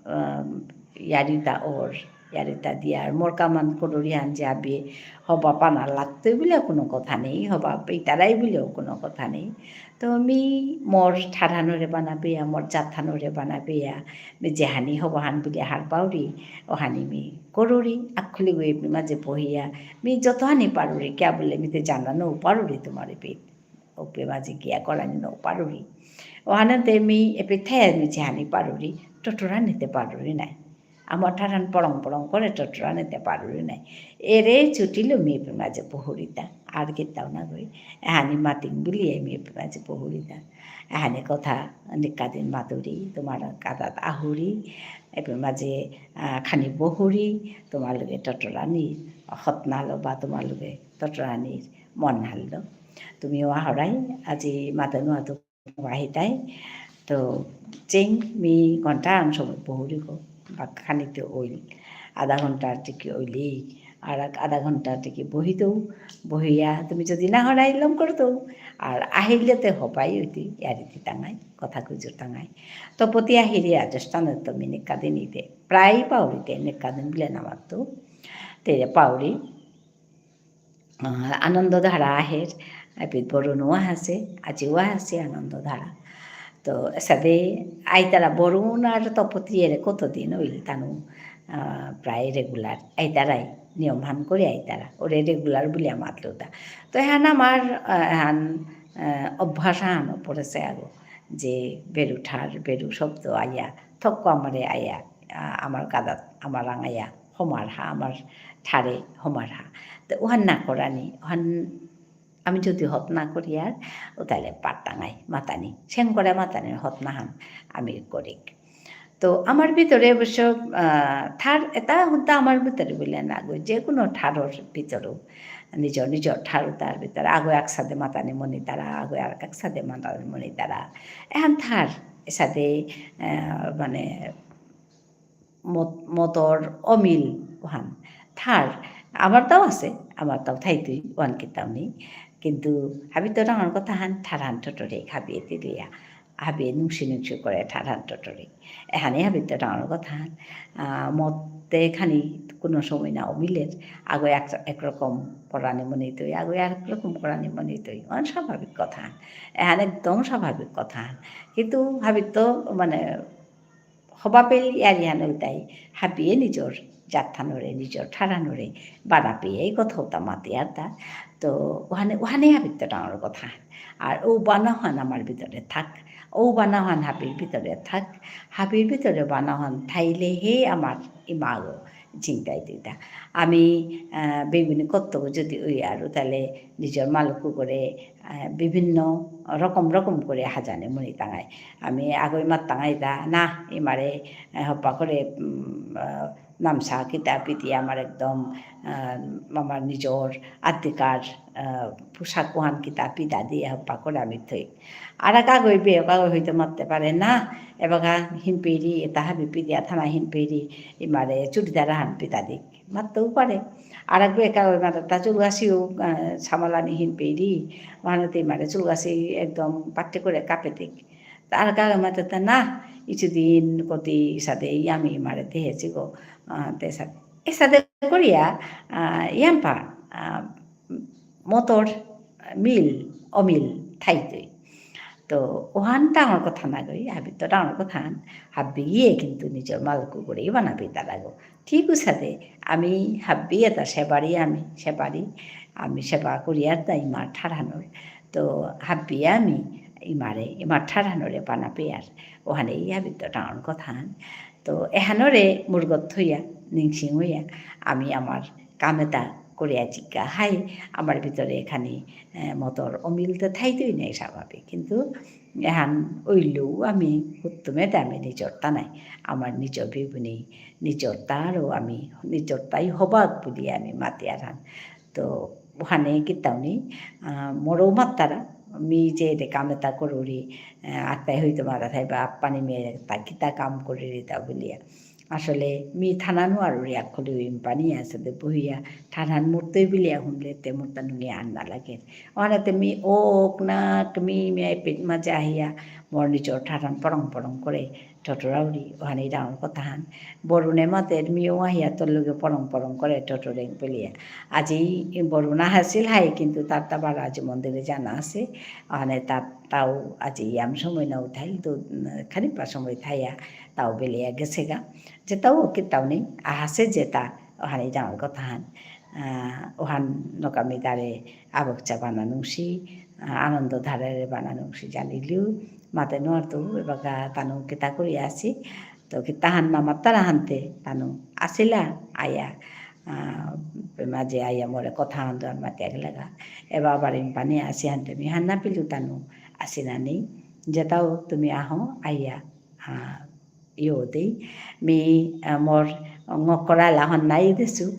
আহ, ইয়ারিতা ওর, ইয়ারিতা দিয়ার, মোর কামান করুরিহান যে আবি হবা পানা লাগতই বুলে কোনো কথা নেই, হবা পেইতারাই বুলেও কোনো কথা নেই। তো মি মোর ঠারহানরে বানা পেয়া, মোর জাতহানরে বানা পেয়া, মি যেহানি হবাহান বুলে হার পাউরি, ওহানি মি করুরি, আখুলি গই মাঝে বহিয়া, মি যতহানি পারুরি, কিয়া বুলে মি তে জানা নৌ পারুরি তোমার এপে। ওপে মাঝে গিয়া করানি নৌ পারুরি। ওহানেতে মি এপে থায়া মি যেহানি পারুরি, টটরানিতে পারুরি নাই। আমার ঠারহান পড়ং পড়ং করে টটরানিতে পারুরি নাই। এরে চুটিলো মি এপে মাঝে বহুরিতা, আর কিতাও না গই। এহানি মাতিং বুলিয়া মি এপে মাঝে বহুরিতা। এহানি কথা নিকাদিন মাতুরি, তোমার কাদাত আহুরি, এপে মাঝে, আহ, খানি বহুরি, তোমার লগে টটরানি, হতনালো বা তোমার লগে টটরানির মন হারলো। তুমিও আহরাই, আজি মাতানো আতো আহিতাই। তো, চেং মি ঘন্টা আন সময় বহুরিগো, বা খানিতে ওইল, আধা ঘন্টা টিকি ওইলি, আর এক আধা ঘন্টা টিকি বহিতৌ, বহিয়া তুমি যদি না হরাই লম করতৌ, আর আহিলে তে হবাই হইতে, ইয়ারি দিতাঙাই, কথা গুজুরতাঙাই। তো পতি আহিরি রাজস্থানে তো মি নিকাদিন ইতে, প্রায় পাউরিতে নিকাদিন বুলে না মাততৌ, তে পাউরি, আহ, আনন্দধারা আহের, এপেই বরুণও আহেসে, আজিও আহেসে আনন্দধারা। তো এসাদে আইতারা বরুণ আর তপতি এরে কতদিন হইল তানু, আহ, প্রায় regular আইতারাই, নিয়ম হান করে আইতারা, ওরে regular বুলিয়া মাতলুতা। তো এহান আমার, আহ, এহান, আহ, অভ্যাস হান পড়েসে আগো, যে বেরু ঠার, বেরু শব্দ আইয়া, থক্ক আমারে আইয়া, আহ, আমার কাদাত, আমার রাঙাইয়া, হমার হা, আমার ঠারে হমার হা। তো ওহান না করানি, ওহান আমি যদি হত না করি আর, ও তাহলে পারতাঙাই মাতানি। সেন করে মাতানি হত না হান আমি করি। তো আমার ভিতরে অবশ্য, আহ, ঠার, এটা হুদ্দা আমার ভিতরে বুলে না গো, যে কোনো ঠারর ভিতরেও, নিজর, নিজর ঠার তার ভিতরে, আগো একসাদে মাতানি মনিতারা, আগো আর একসাদে মাতানি মনিতারা। এহান ঠার, এসাদে, আহ, মানে, মত-, মতর অমিল ওহান। ঠার, আমার তাও আছে, আমার তাও থাইতই, ওহান কিতাও নেই। কিন্তু হাবিত্ত ডাঙর কথা হান, ঠারহান টটরে, হাবিয়ে তিলিয়া, হাবিয়ে নুংসি নুংসি করে ঠারহান টটরে। এহানে হাবিত্ত ডাঙর কথা হান। আহ, মতে খানি কোনো সময় না অমিলের, আগে এক, একরকম করানি মনে হইতই, আগে আরেক রকম করানি মনে হইতই। ওহান স্বাভাবিক কথা হান। এহান একদম স্বাভাবিক কথা হান। কিন্তু হাবিত্ত মানে হবা পেল ইয়ারিহান ইলতাই, হাবিয়ে নিজর জাতহানরে, নিজর ঠারহানরে বানা পেয়া এই কথা উতা মাতিয়ার তা। তো ওহানে, ওহানে হাবিত্ত ডাঙর কথা। আর ও বানাহান আমার ভিতরে থাক, ও বানাহান হাবির ভিতরে থাক, হাবির ভিতরে বানাহান থাইলে হে আমার ইমাগো চিন্তাই দিতা। আমি, আহ, বেগুনি কত্তক যদি ওই আরো তাহলে নিজর মালকু করে, আহ, বিভিন্ন রকম রকম করে হাজানে মনি তাঙাই। আমি আগই মাত তাঙাই দা, না, ইমারে, আহ, হপ্পা করে, উম, আহ, নামসা কিতা পিতি আমার একদম, আহ, আমার নিজর আদিকার, আহ, পোশাক ওহান কিতা পিতা দিয়ে হপ্পা করে আমি থই। আর এক আগই বে, এক আগই হইতে মারতে পারে না, এবাকা হিনপেরি, এতা হাবি পিদিয়া থানা হিনপেরি, ইমারে চুড়িদার হান পিতা দিক। মারতেও পারে। আর এক বে এক আগই মারতে তা চুলগাছিও, আহ, সামালানি হিনপেরি, ওহানতে ইমারে চুলগাছি একদম পাট্টি করে কাপে দিক। তা আর এক আগই মারতে তা না, ইচুদিন কতি সাদে ইয়ামি ইমারে দেহেছি গো, আহ, তে সাদে। এসাদে করিয়া, আহ, ইয়াম্পা, আহ, মতর মিল, অমিল থাইতই। তো ওহান ডাঙর কথা না গই, হাবি তো ডাঙর কথা হান, হাবি গিয়ে কিন্তু নিজর মালকু করে বানাবি তারা গো। ঠিক উসাদে আমি হাবি এটা সেবারি আমি, সেবারি, আমি সেবা করিয়ার তা ইমার ঠারহানর। তো হাবি আমি ইমারে, ইমার ঠারহানরে বানাবি আর ওহানে ইয়া হাবি তো ডাঙর কথা হান। তো এহানরে মুরগত থইয়া, নিংসিং হইয়া, আমি আমার কাম এতা করিয়া জিগা হাই, আমার ভিতরে এখানে, এ, মতর অমিল তো থাইতই নাই স্বাভাবিক। কিন্তু এহান অইলেও আমি হুত্তুমে দে আমি নিজরতা নাই। আমার নিজর বেগুনি, নিজরতারও আমি নিজরতাই হবাক বুলি আমি মাতিয়ার হান। তো ওহানে কিতাউনি, আহ, মোরও মাত্তারা, মি যে দে কাম এতা করুরি, আহ, আত্মাই হইতো মারা থাইবা, আপ্পানি মেয়ে তা কিতা কাম করিরি তা বুলিয়া। আসলে মি থানা নুয়ারুরি আকখলি ইম্পানি আছে দে বহিয়া, ঠারহান মরতই বুলিয়া হুনলে তে মরতা নুঙে আর না লাগে। ওহানে তে মি ওক নাক মি মি আই পেট মাঝে আহিয়া, মোর নিজর ঠারহান পরং পরং করে, টটরাউরি, ওহানে ডাঙর কথা হান। বরুণে মাতের মিও আহিয়া তোর লগে পরং পরং করে টটরেং পেলিয়া। আজি বরুণ আহাসিল হাই, কিন্তু তার তাবার আজি মন্দিরে জানা আছে। ওহানে তার তাও আজি ইয়াম সময় না উঠাইল, তো, উম, খানিকপা সময় থাইয়া তাও বেলিয়া গেছেগা। যেতাও কিতাও নেই, আহাসে যেতা, ওহানে ডাঙর কথা হান। আহ, ওহান নকামি তারে আবক চা বানা নুংসি, আহ, আনন্দ ধারে বানা নুংসি জানিলিও। মাতে নোয়ারতু, এবাকা তানু কিতা করি আসি। তো কিতাহান না মাত্তারা হানতে, তানু আসিলা, আয়া, আহ, মাঝে আয়া মোরে কথা আন্দোলন মাতিয়া গেলাগা। এবার আবার ইম্পানি আসি হানতে, মি হান্না পিলু তানু আসি না নেই। যেতাও তুমি আহো, আয়া, আহ, ইয়ো দেই। মি, আহ, মোর ঙকরা লাহন নাই দেসু।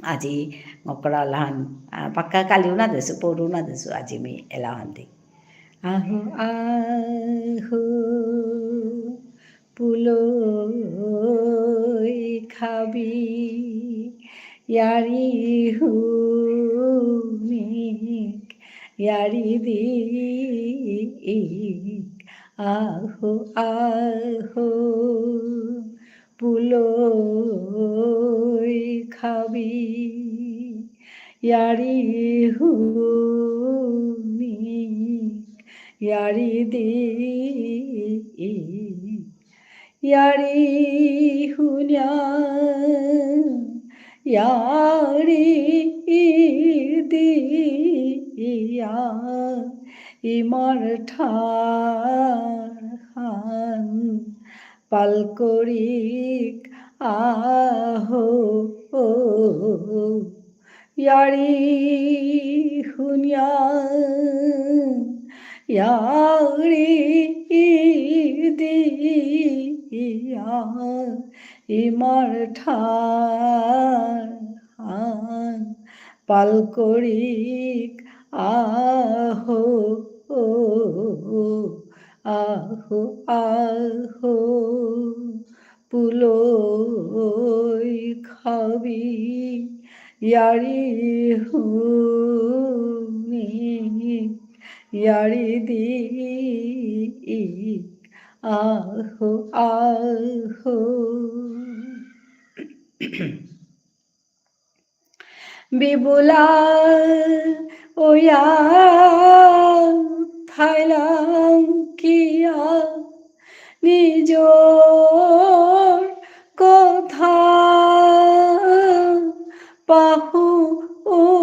আজি ঙকরা লাহান, আহ, পাক্কা কালিও না দেসু, পৌরও না দেসু, আজি মি এলাহান দি। আহো, আহো, পুলই খাবি, য়ারি হুনিক, য়ারি দিক, আহো, আহো, পুলই খাবি, য়ারি হুনি, য়ারি দি, য়ারি হুনিয়া, য়ারি দিয়া, ইমার ঠারহান পাল করিক আহো, য়ারি হুনিয়া, য়ারি দিয়া, ইমার ঠারহান পাল করিক আহো, আহো, আহো, পুলই খাবি, য়ারি হুনি, য়ারি দি, আহো, আহো। বিবুলা ওয়া থাইলাং কিয়া নিজর কথা পাহুরিয়া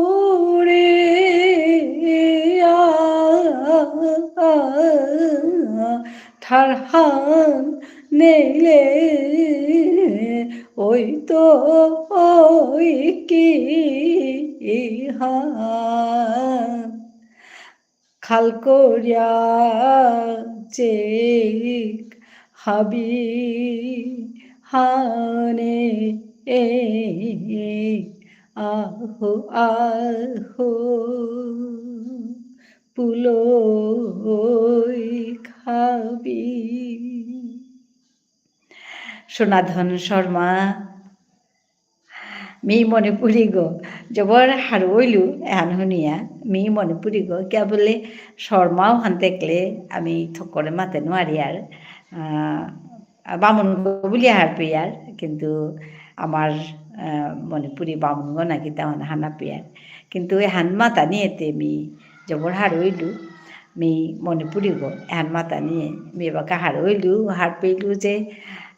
ঠারহান নেইলে ওই তো ওই কি হান খাল করিয়া চেক হাবি হানে এ আহো আহো পুলই খাবি। সোনাধন শর্মা, মি মণিপুরীগ, জবর হারৌ ইলু এহান হুনিয়া, মি মণিপুরীগ, কিয়া বুলে শর্মাহান দেখলে আমি থকরে মাতে নুয়ারিয়ার, আহ, বামুনগ বুলিয়া হারপেয়ার, কিন্তু আমার, আহ, মণিপুরী বামুনগ না কিতা হান হারপেয়ার। কিন্তু এহান মাতানি এতে মি জবর হারৌ ইলু, মি মণিপুরীগ, এহান মাতানি এ, মি এবাকা হারৌ ইলু, হারপেলু যে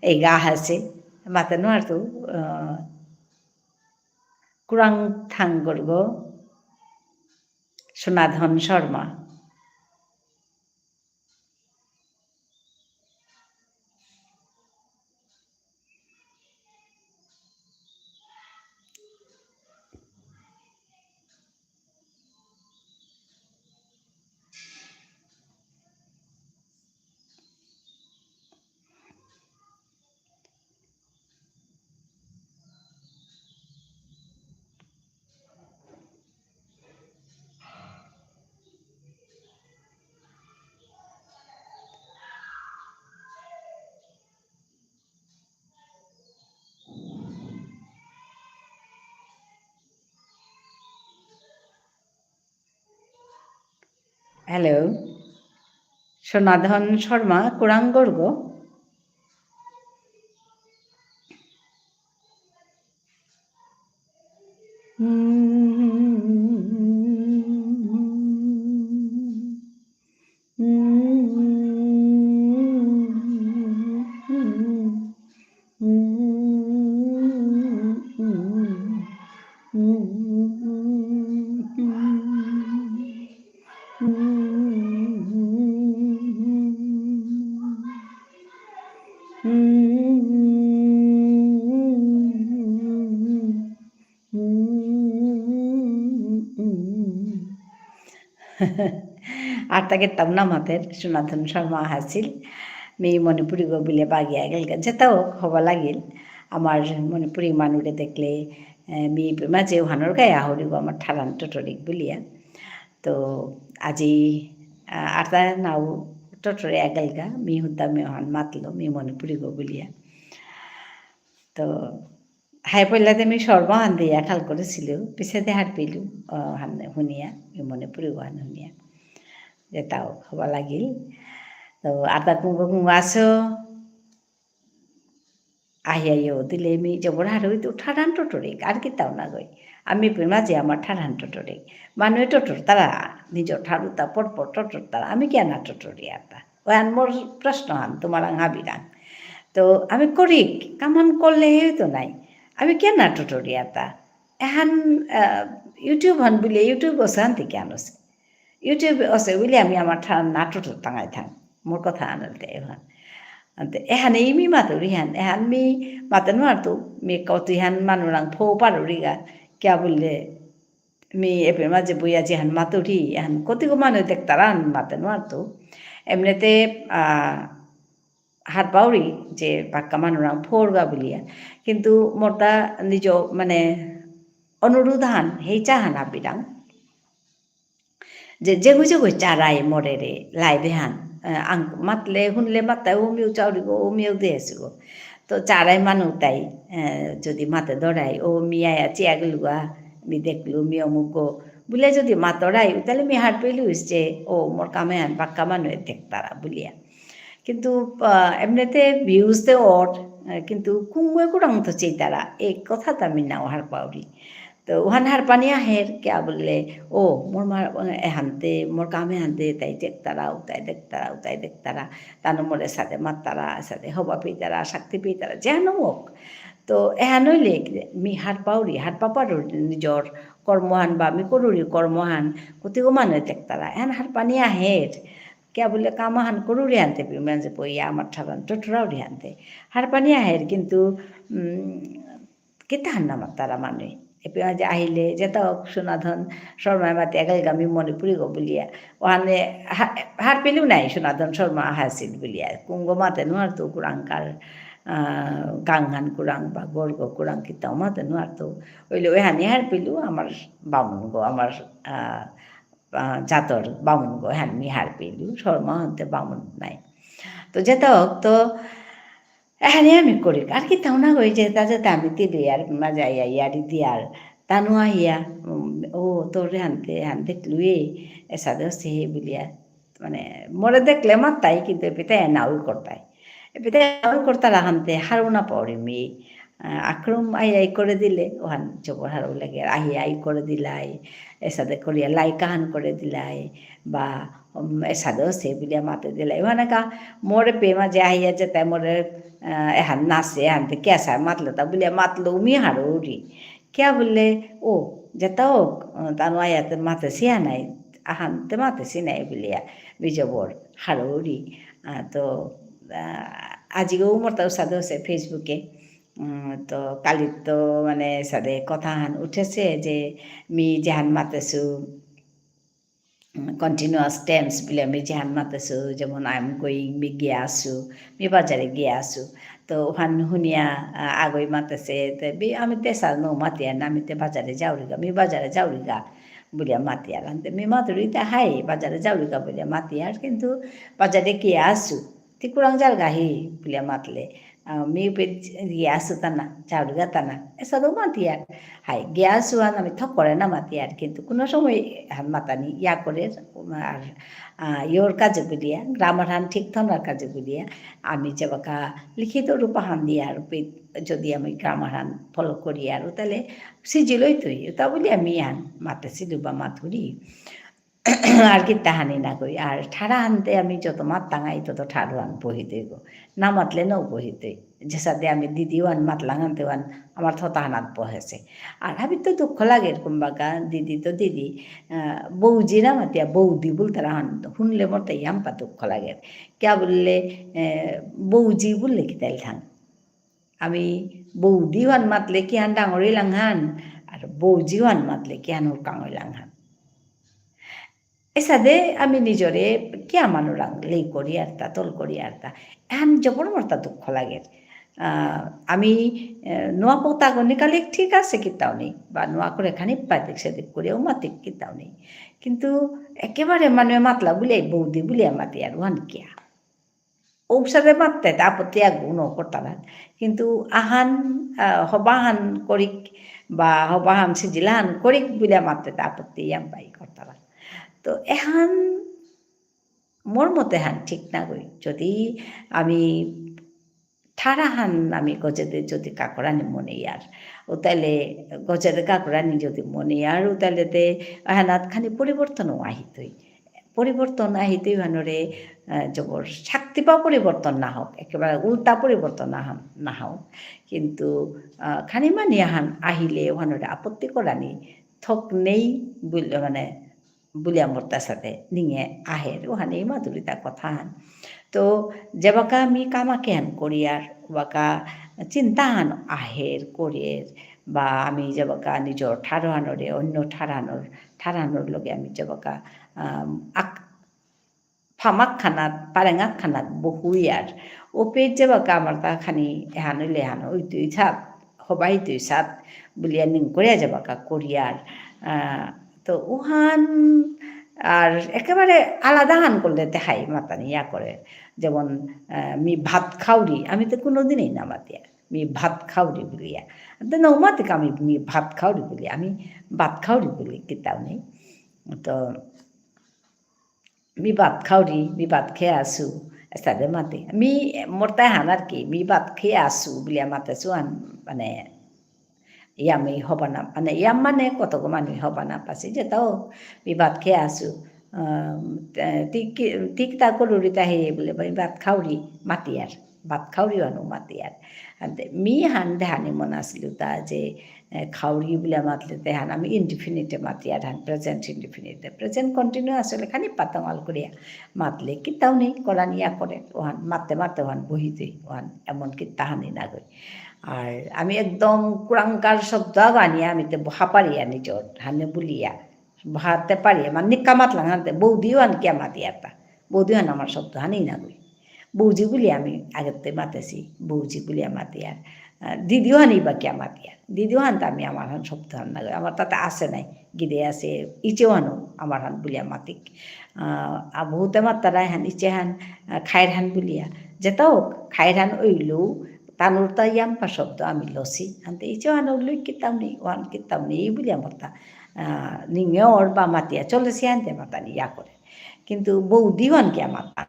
এগা আসে, মাতে নুয়ারতু, আহ, কুরাং থাংগরগ, সোনাধন শর্মা। Hello, সোনাধন শর্মা, কুরাং গরগ? আর তাকে তাও না মাতের, সনাতন শর্মা হাসিল। মি মণিপুরীগ বুলে বাগিয়া গেলগা। যেতাও হবা লাগিল। আমার মণিপুরী মানুরে দেখলে, এ, মি মাঝে ওহানর গায়ে আহরিগ আমার ঠারান টটরিক বুলিয়া। তো আজি, আ, আরতা নাও টটরে আগেলগা, মি হুদ্দা মি ওহান মাতলো, মি মণিপুরীগ বুলিয়া। তো হাই পইলাতে মি শর্মা হান দিয়া খাল করেছিল, পিছেতে হারপিলু, আ, হান হুনিয়া, মি মণিপুরীগ হান হুনিয়া। যেতাও হবা লাগিল। তো আরতা কুঙ্গ কুঙ্গ আসো, আহিয়া ইয়ো দিলে মি জবর হারৌ ইতু ঠারহান টটরিক, আর কিতাও না গই। আমি পিমা যে আমার ঠারহান টটরিক। মানুয়ে টটরতারা, নিজর ঠারুতা পরপর টটরতারা। আমি কিয়া না টটরিয়ারতা? ওহান মোর প্রশ্নহান, তোমারাং হাবিরাং। তো আমি করিক, কামহান করলে হেই তো নাই। আমি কিয়া না টটরিয়ারতা? এহান, আহ, YouTube হান বুলে, YouTube অসান্তি কিয়া নসে? YouTube অসে বুলে আমি আমার ঠা-, না টটর তাঙাই থাং। মোর কথা আনলতে এহান। আনতে এহানে ই মি মাতুরি হান, এহান মি মাতে নুয়ারতু, মি কতুই হান মানুরাং ফো পারুরিগা, কিয়া বুললে, মি এপে মাঝে বইয়া যেহান মাতুরি, এহান কতিগো মানু দেখতারা হান মাতে নুয়ারতু। এমনেতে, আ, হারপাউরি যে বাক্কা মানুরাং ফোরগা বুলিয়া। কিন্তু মোরতা নিজ মানে অনুরোধ হান, হেইচা হান আপিরাং। যে, যেগু যেগু চারাই মোরেরে, live এহান, আহ, আং-, মাতলে, হুনলে মাতাই, ও মিউ চাউরিগো, ও মিউ দেসিগো। তো চারাই মানু তাই, আহ, যদি মাতে ধরাই, ও মিয়া আছি আগলুয়া, মি দেখলু, মি অমুকগো, বুলে যদি মাতরাই, তাহলে মি হারপেলু যে, ও মোর কামহান, বাক্কা মানু দেখতারা, বুলিয়া। কিন্তু, আহ, এমনিতে views তে অর, আহ, কিন্তু কুঙ্গুয়ে কুরাং তো চেইতারা, এই কথাতা মি নাও হারপাউরি। তো ওহান হারপানি আহের, কিয়া বুললে, ও, মোর মা-, এহানতে, মোর কাম এহানতে, তাই দেখতারা, উতাই দেখতারা, উতাই দেখতারা, তানু মোরে সাদে মাততারা, সাদে হবা পেইতারা, শক্তি পেইতারা, যেহানো হোক। তো এহান হইলে কি, মি হারপাউরি, হারপা পারুরি নিজর কর্মহান বা মি করুরি কর্মহান, কতিগো মানু দেখতারা, এহান হারপানি আহের। কিয়া বুলে কাম আহান করুরি হানতে, পিমরাঞ্জে পইয়া আমার ঠারান টটরাউরি হানতে। হারপানি আহের কিন্তু, উম, কিতাহান না মাতারা মানু। এপে আজ আহিলে, যেতা হোক, সুনাধন শর্মা মাতে এগাল গামি মণিপুরী গো বুলিয়া। ওহানে হা-, হারপেলু নাই সুনাধন শর্মা আহাসিল বুলিয়া। কুঙগ মাতে নুয়ারতৌ কুরাংকার, আহ, গাঙহান কুরাং বা গরগ কুরাং কিতাও মাতে নুয়ারতৌ। ওইলে ওহানি হারপেলু আমার বামুন গো, আমার, আহ, আহ, জাতর বামুন গো, হান মি হারপেলু, শর্মা হন্তে বামুন নাই। তো যেতা হোক, তো এহানি আমি করি, আর কিতাও না কই, যেতা যেতা আমি তিলি আর মাজা ইয়া ইয়ারি দিয়ার, তানু আহিয়া, উম, ও, তোরে হানতে, হান দেখলু এ, এসাদে অসে হে বুলিয়া, মানে, মোরে দেখলে মাততাই, কিন্তু এপিতে এনাউল করতাই। এপিতে এনাউল করতারা হানতে, হারৌ না পাউরি মি, আহ, আক্রম আই আই করে দিলে, ওহান জবর হারৌ লাগে, আহি আই করে দিলাই, এসাদে করিয়া like আহান করে দিলাই, বা, উম, এসাদে অসে বুলিয়া মাতে দিলাই। ওহানাকা মোরে পেমা যে আহিয়া যেতাই মোরে, আহ, এহান নাসে, এহানতে কিয়া সা মাতলে তা বুলিয়া মাতলো মি হারৌরি। কিয়া বুললে, ও, যেতা হোক, আহ, তানু আয়াতে মাতেসি নাই, আহানতে মাতেসি নাই বুলিয়া, মি জবর হারৌরি। আহ, তো, আহ, আজিগো মোরতা অসাদে অসে Facebook-এ। উম, তো কালি তো মানে সাদে কথাহান উঠেসে যে মি যেহান মাতেসু, উম, continuous tense বুলে মি যেহান মাতেসু, যেমন I am going, মি গিয়া আসু, মি বাজারে গিয়া আসু। তো ওহান হুনিয়া, আ, আগই মাতেসে, তে বি-, আমি তে সা নৌ মাতিয়ার না, আমি তে বাজারে যাউরিগা, মি বাজারে যাউরিগা বুলিয়া মাতিয়ার। আনতে মি মাতুরি তা হাই, বাজারে যাউরিগা বুলিয়া মাতিয়ার, কিন্তু বাজারে গিয়া আসু। তি কুরাং যারগা হি বুলিয়া মাতলে, আহ, মি উপে গিয়া আসু তানা, যাউরিগা তানা, এসাদে মাতিয়ার। হাই, গিয়া আসু আন আমি থক করে না মাতিয়ার, কিন্তু কোনো সময় হান মাতানি ইয়া করে, আর, আহ, ইয়র কাজে বুলিয়া, grammar হান ঠিক থনার কাজে বুলিয়া, আমি যেবাকা লিখিত রূপ আহান দিয়ার, উপে যদি আমি grammar হান follow করিয়ার, তাহলে সিজিলই তুই, তা বুলিয়া মি হান মাতেসিলু বা মাতুরি। আর কিতাহানি না কই। আর ঠারহানতে আমি যত মাততাঙাই তত ঠারহান বহিতই গো। না মাতলে নৌ বহিতই। যেসাদে আমি দিদি ওহান মাতলাঙানতে ওহান আমার থতাহানাত বহেসে। আর হাবি তো দুঃখ লাগে এরকম বাকা, দিদি তো দিদি, আহ, বৌজি না মাতিয়া বৌদি বুলতারা হান, হুনলে মোরতা ইয়াম্পা দুঃখ লাগে। কিয়া বুললে, আহ, বৌজি বুললে কিতাইল থাং। আমি বৌদি ওহান মাতলে কিহান ডাঙর ইলাংহান, আর বৌজি ওহান মাতলে কিহান হুরকাং ইলাংহান। এসাদে আমি নিজরে কিয়া মানুরাং লেই করিয়ারতা, তল করিয়ারতা। এহান জবর মোরতা দুঃখ লাগের। আহ, আমি, আহ, নোয়া পতাগো নিকালে ঠিক আসে কিতাও নেই, বা নোয়া করে খানি পাদিক সেদিক করিয়াও মাতিক কিতাও নেই। কিন্তু একেবারে মানুয়ে মাতলা বুলিয়াই বৌদি বুলিয়া মাতিয়ার ওহান কিয়া। ঔসাদে মাততে তা আপত্তি আগুন করতারা। কিন্তু আহান, আহ, হবাহান করিক বা হবাহান সিজিলাহান করিক বুলিয়া মাততে তা আপত্তি ইয়াম্পাই করতারা। তো এহান মোর মতে হান ঠিক না গই। যদি আমি ঠারাহান আমি গজেদে যদি কাকরানি মনে ইয়ার, উতাইলে গজেদে কাকরানি যদি মনে ইয়ার, উতাইলে তে আহানাত খানি পরিবর্তনও আহিতই। পরিবর্তন আহিতই ওহানরে, আহ, জবর শক্তি পা পরিবর্তন না হোক, একেবারে উল্টা পরিবর্তন না হন-, না হোক, কিন্তু, আহ, খানি মানি আহান আহিলে ওহানরে আপত্তি করানি থক নেই বুল-, মানে, বুলিয়া মোরতা সাদে নিঙে আহের, ওহানেই মাতুরিতা কথাহান। তো, যেবাকা আমি কামাকেহান করিয়ার, বাকা চিন্তাহান আহের করের, বা আমি যেবাকা নিজর ঠারহানরে অন্য ঠারহানর, ঠারহানর লগে আমি যেবাকা, আম, আক-, ফামাক খানাত, পারেঙাক খানাত বহুয়ার। ওপে যেবাকা আমার তা খানি এহান ইলে এহান, ওই তুই সাত, হবাই তুই সাত, বুলিয়া নিং করিয়া যেবাকা করিয়ার। আহ, তো ওহান আর একেবারে আলাদা হান করলে তে হাই মাতানি ইয়া করে। যেমন, আহ, মি ভাত খাউরি, আমি তো কোনোদিনই না মাতিয়ার। মি ভাত খাউরি বুলিয়া। তো নৌ মাতিক আমি মি ভাত খাউরি বুলি, আমি ভাত খাউরি বুলি কিতাও নেই। তো মি ভাত খাউরি, মি ভাত খেয়ে আসু, এসাদে মাতে। মি মোরতা হান আর কি, মি ভাত খেয়ে আসু বুলিয়া মাতেসু আন, মানে, ইয়ামি হবা না, মানে, ইয়াম মানে কতগো মানু হবা না পাসি, যেতাও, মি ভাত খেয়ে আসু। আহ, তি কি-, তি কিতা করুরি তা হে বুলে, মি ভাত খাউরি, মাতিয়ার। ভাত খাউরি হানউ মাতিয়ার। আনতে মি হান দেহানি মনাসিলুতা যে, এ, খাউরি বুলিয়া মাতলে তেহান আমি indefinite মাতিয়ার হান, present indefinite। Present continuous হলে খানি পাতঙাল করিয়া মাতলে কিতাউ নেই, করানি ইয়া করে, ওহান মাতে মাতে ওহান বহিতই, ওহান এমন কিতা হানি নাগই। আর আমি একদম কুরাংকার শব্দ আগ আনিয়া আমি তে বহা পারিয়া নিজর, হানে বুলিয়া, বহাতে পারিয়া, মানে নিকা মাতলাং হানতে, বৌদি ওহান কিয়া মাতিয়ারতা। বৌদি ওহান আমার শব্দ হানি নাগই। বৌজি বুলি আমি আগেতে মাতেছি, বৌজি বুলিয়া মাতিয়ার। আহ, দিদি ওহানি বা কিয়া মাতিয়ার। দিদি ওহান তো আমি আমার হান শব্দ হান নাগই। আমার তাতে আছে নাই, গিদে আছে, ইচে ওহানও আমার হান বুলিয়া মাতিক। আহ, আ, বহুতে মাত্তারা হান, ইচে হান, আহ, খায়ের হান বুলিয়া। যেতা হোক, খায়ের হান ওইলেও, তানুর তা ইয়াম্পা শব্দ আমি লসি। আনতে ইচে ওহানও লই কিতাউ নেই, ওহান কিতাউ নেই, এই বুলিয়া মাতা। আহ, নিঙে ওর বা মাতিয়া চলেছি আনতে মাতানি ইয়া করে। কিন্তু বৌদি ওহান কিয়া মাতাং,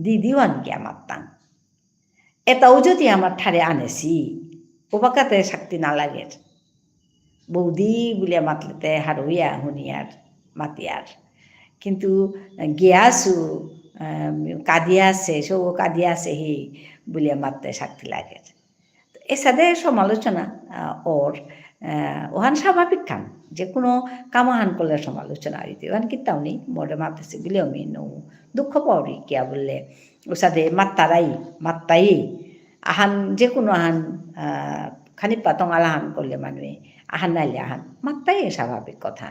দিদি ওহান কিয়া মাতাং। এতাও যদি আমার ঠারে আনেছি, ওবাকাতে শক্তি না লাগের। বৌদি বুলিয়া মাতলেতে হারুইয়া হুনিয়ার, মাতিয়ার। কিন্তু গিয়াসু, আহ, কাদিয়া আছে, সৌ কাদিয়া আছে হি বুলিয়া মাততে শক্তি লাগের। এসাদে সমালোচনা, আহ, ওর, আহ, ওহান স্বাভাবিক কাম। যে কোনো কাম আহান করলে সমালোচনা হইতে। ওহান কিতাও নেই, মোরে মাতেছে বুলিও আমি নৌ দুঃখ পাউরি কিয়া বুললে, ওসাদে মাত্তারাই, মাত্তাই, আহান যে কোনো আহান, আহ, খানি পাতং আলাহান করলে মানুয়ে, আহান নাইলে আহান, মাত্তাই স্বাভাবিক কথা।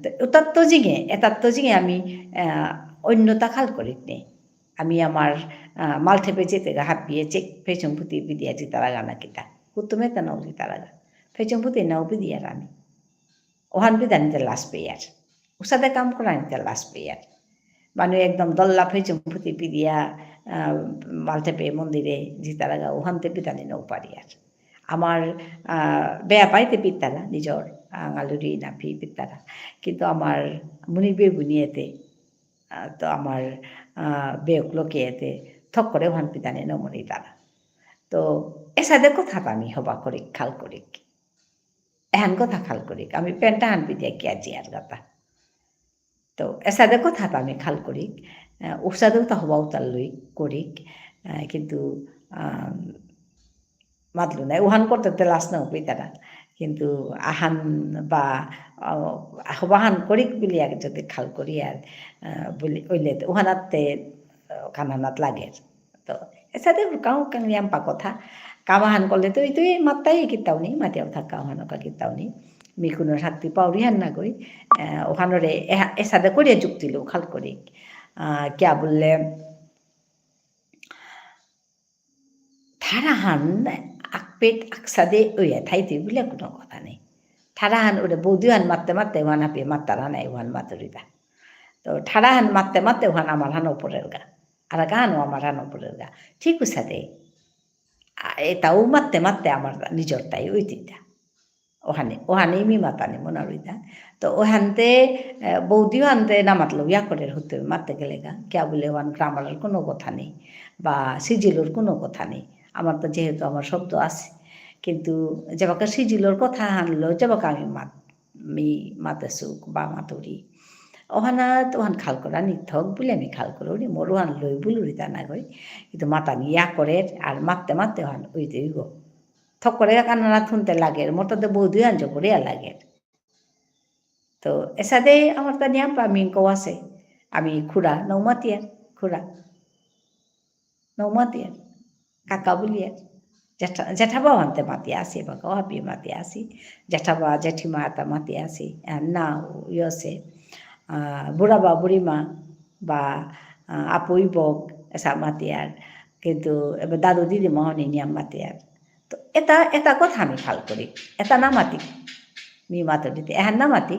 তো ওতার তো জিঙে, এতার তো জিঙে আমি, আহ, অন্যতা খাল করিক নেই। আমি আমার, আহ, মালঠেপে যেতে গা হাবিয়ে চেক ফেচুং ফুতি বিদিয়া জিতারাগা না কিতা। হুতুমে তা নাও জিতারাগা। ফেচুং ফুতি নাও বিদিয়ার আমি। ওহান বিদানিতে লাজ পেয়ার। উসাদে কাম করানিতে লাজ পেয়ার। মানু একদম দল্লা ফেচুং ফুতি বিদিয়া, আহ, মালঠেপে মন্দিরে জিতারাগা ওহানতে বিদানি নাও পারিয়ার। আমার, আহ, বেয়া পাইতে পিতারা, নিজর, আহ, আঙালুরি নাফি পিতারা। কিন্তু আমার মুনি বেবুনিয়েতে আহ, তো আমার, আহ, বেয়ক লোকে এতে থক করে ওহান পিদানে নমনি তারা। তো এসাদে কথা আমি হবা করিক, খাল করিক। এহান কথা খাল করিক। আমি পেন্টা হান পিদিয়া কিয়া জিয়ার গাতা। তো এসাদে কথা আমি খাল করিক। আহ, উসাদে উতা হবা উতাল লই করিক। আহ, কিন্তু, আহ, মাতলু নাই, উহান করতে তে লাজ না উপিতারা। কিন্তু আহান বা, আহ, হবাহান করিক বুলি আগে যদি খাল করি আর, আহ, বুলি, ওইলে তো উহানাতে, আহ, কানানাত লাগে। তো, এসাদে হুরকাও কাং ইয়াম্পা কথা। কামাহান করলে তো, এই তো এই মাত্তাই কিতাও নেই, মাতিয়াও থাকা ওহানো কা কিতাও নেই। মি কোনো শক্তি পাউরি হান না কই। আহ, ওহানরে এহা-, এসাদে করিয়া যুক্তি লো খাল করি। আহ, কিয়া বললে, ঠারাহান আকপেট আকসাদে ওয়া থাইতে বুলে কোনো কথা নেই। ঠারাহান ওরে বৌদিহান মারতে মারতে ওহান হাপি মাত্তারা নাই ওহান মাতুরিতা। তো ঠারাহান মারতে মারতে ওহান আমার হানো পড়েরগা। আর গাহানো আমার হানো পড়েরগা। ঠিক উসাদে। আ, এতাও মারতে মারতে আমার নিজর তাই ওই দিনটা। ওহানে, ওহানেই মি মাতানি মনারুইতা। তো ওহানতে, এ, বৌদি ওহানতে না মাতলো ইয়া করে হতে মারতে গেলেগা। কিয়া বুলে ওহান grammar-র কোনো কথা নেই। বা সিজিলর কোনো কথা নেই। আমার তো যেহেতু আমার শব্দ আছে। কিন্তু যেবাকা সিজিলর কথা আনলো, যেবাকা আমি মাত-, মি মাতেসুক বা মাতুরি। ওহানা তো ওহান খাল করা নিথক বুলে আমি খাল করুরি। মোর ওহান লই বুলুরি তা না গই। কিন্তু মাতানি ইয়া করে আর মারতে মারতে ওহান ওই দইব। থক করে কান্না না শুনতে লাগে, মোর তাতে বৌদি আনজো করিয়া লাগে। তো এসাদে আমার তা নিয়াম পা মিংকো আছে। আমি খুড়া, নৌমাতিয়া, খুড়া। নৌমাতিয়া। কাকা বুলিয়া। জেঠা, জেঠাবা আনতে মাতিয়া আসি, বা কহাপি মাতিয়া আসি। জেঠাবা, জেঠিমা আতা মাতিয়া আসি। আহ, না, ইয়সে। আহ, বুড়াবা, বুড়িমা, বা, আহ, আপু ইবক, এসা মাতিয়ার। কিন্তু এবার দাদু দিদিমা হনি নিয়াম মাতিয়ার। তো এতা, এতা কথা আমি খাল করি, এতা না মাতি। মি মাতুরিতে, এহান না মাতি।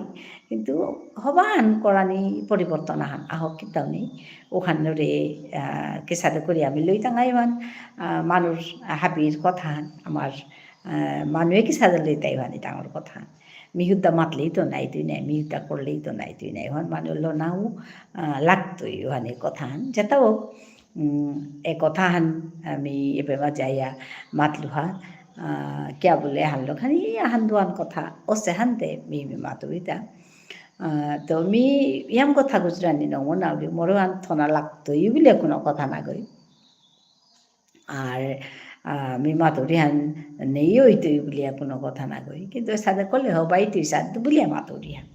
কিন্তু হবাহান করানি পরিবর্তন আহান, আহক কিতাও নেই। ওহানরে, আহ, কিসাদে করি আমি লই তাঙাই ওহান, আহ, মানুর হাবির কথা হান, আমার, আহ, মানুয়ে কিসাদে লই তাই ওহানি ডাঙর কথা হান। মি হুদ্দা মাতলেই তো নাই তুই নাই, মি হুদ্দা করলেই তো নাই তুই নাই। ওহান মানু লো নাও, আহ, লাগতই ওহানি কথা হান। যেতা হোক, উম, এ কথা হান আমি এপে মাঝে আইয়া মাতলুহা, আহ, কিয়া বুলে হানলো খানি আহান দুহান কথা, অসে হানতে মি মি মাতুরিতা। আহ, তো মি ইয়াম কথা গুজরানি নমো নাউরি, মোরো আন থনা লাগতই বুলে কোনো কথা না গই। আর, আহ, মি মাতুরিহান নেই হইতই বুলিয়া কোনো কথা না কই। কিন্তু এসাদে করলে হবাই তুই সাদ বুলিয়া মাতুরিহান।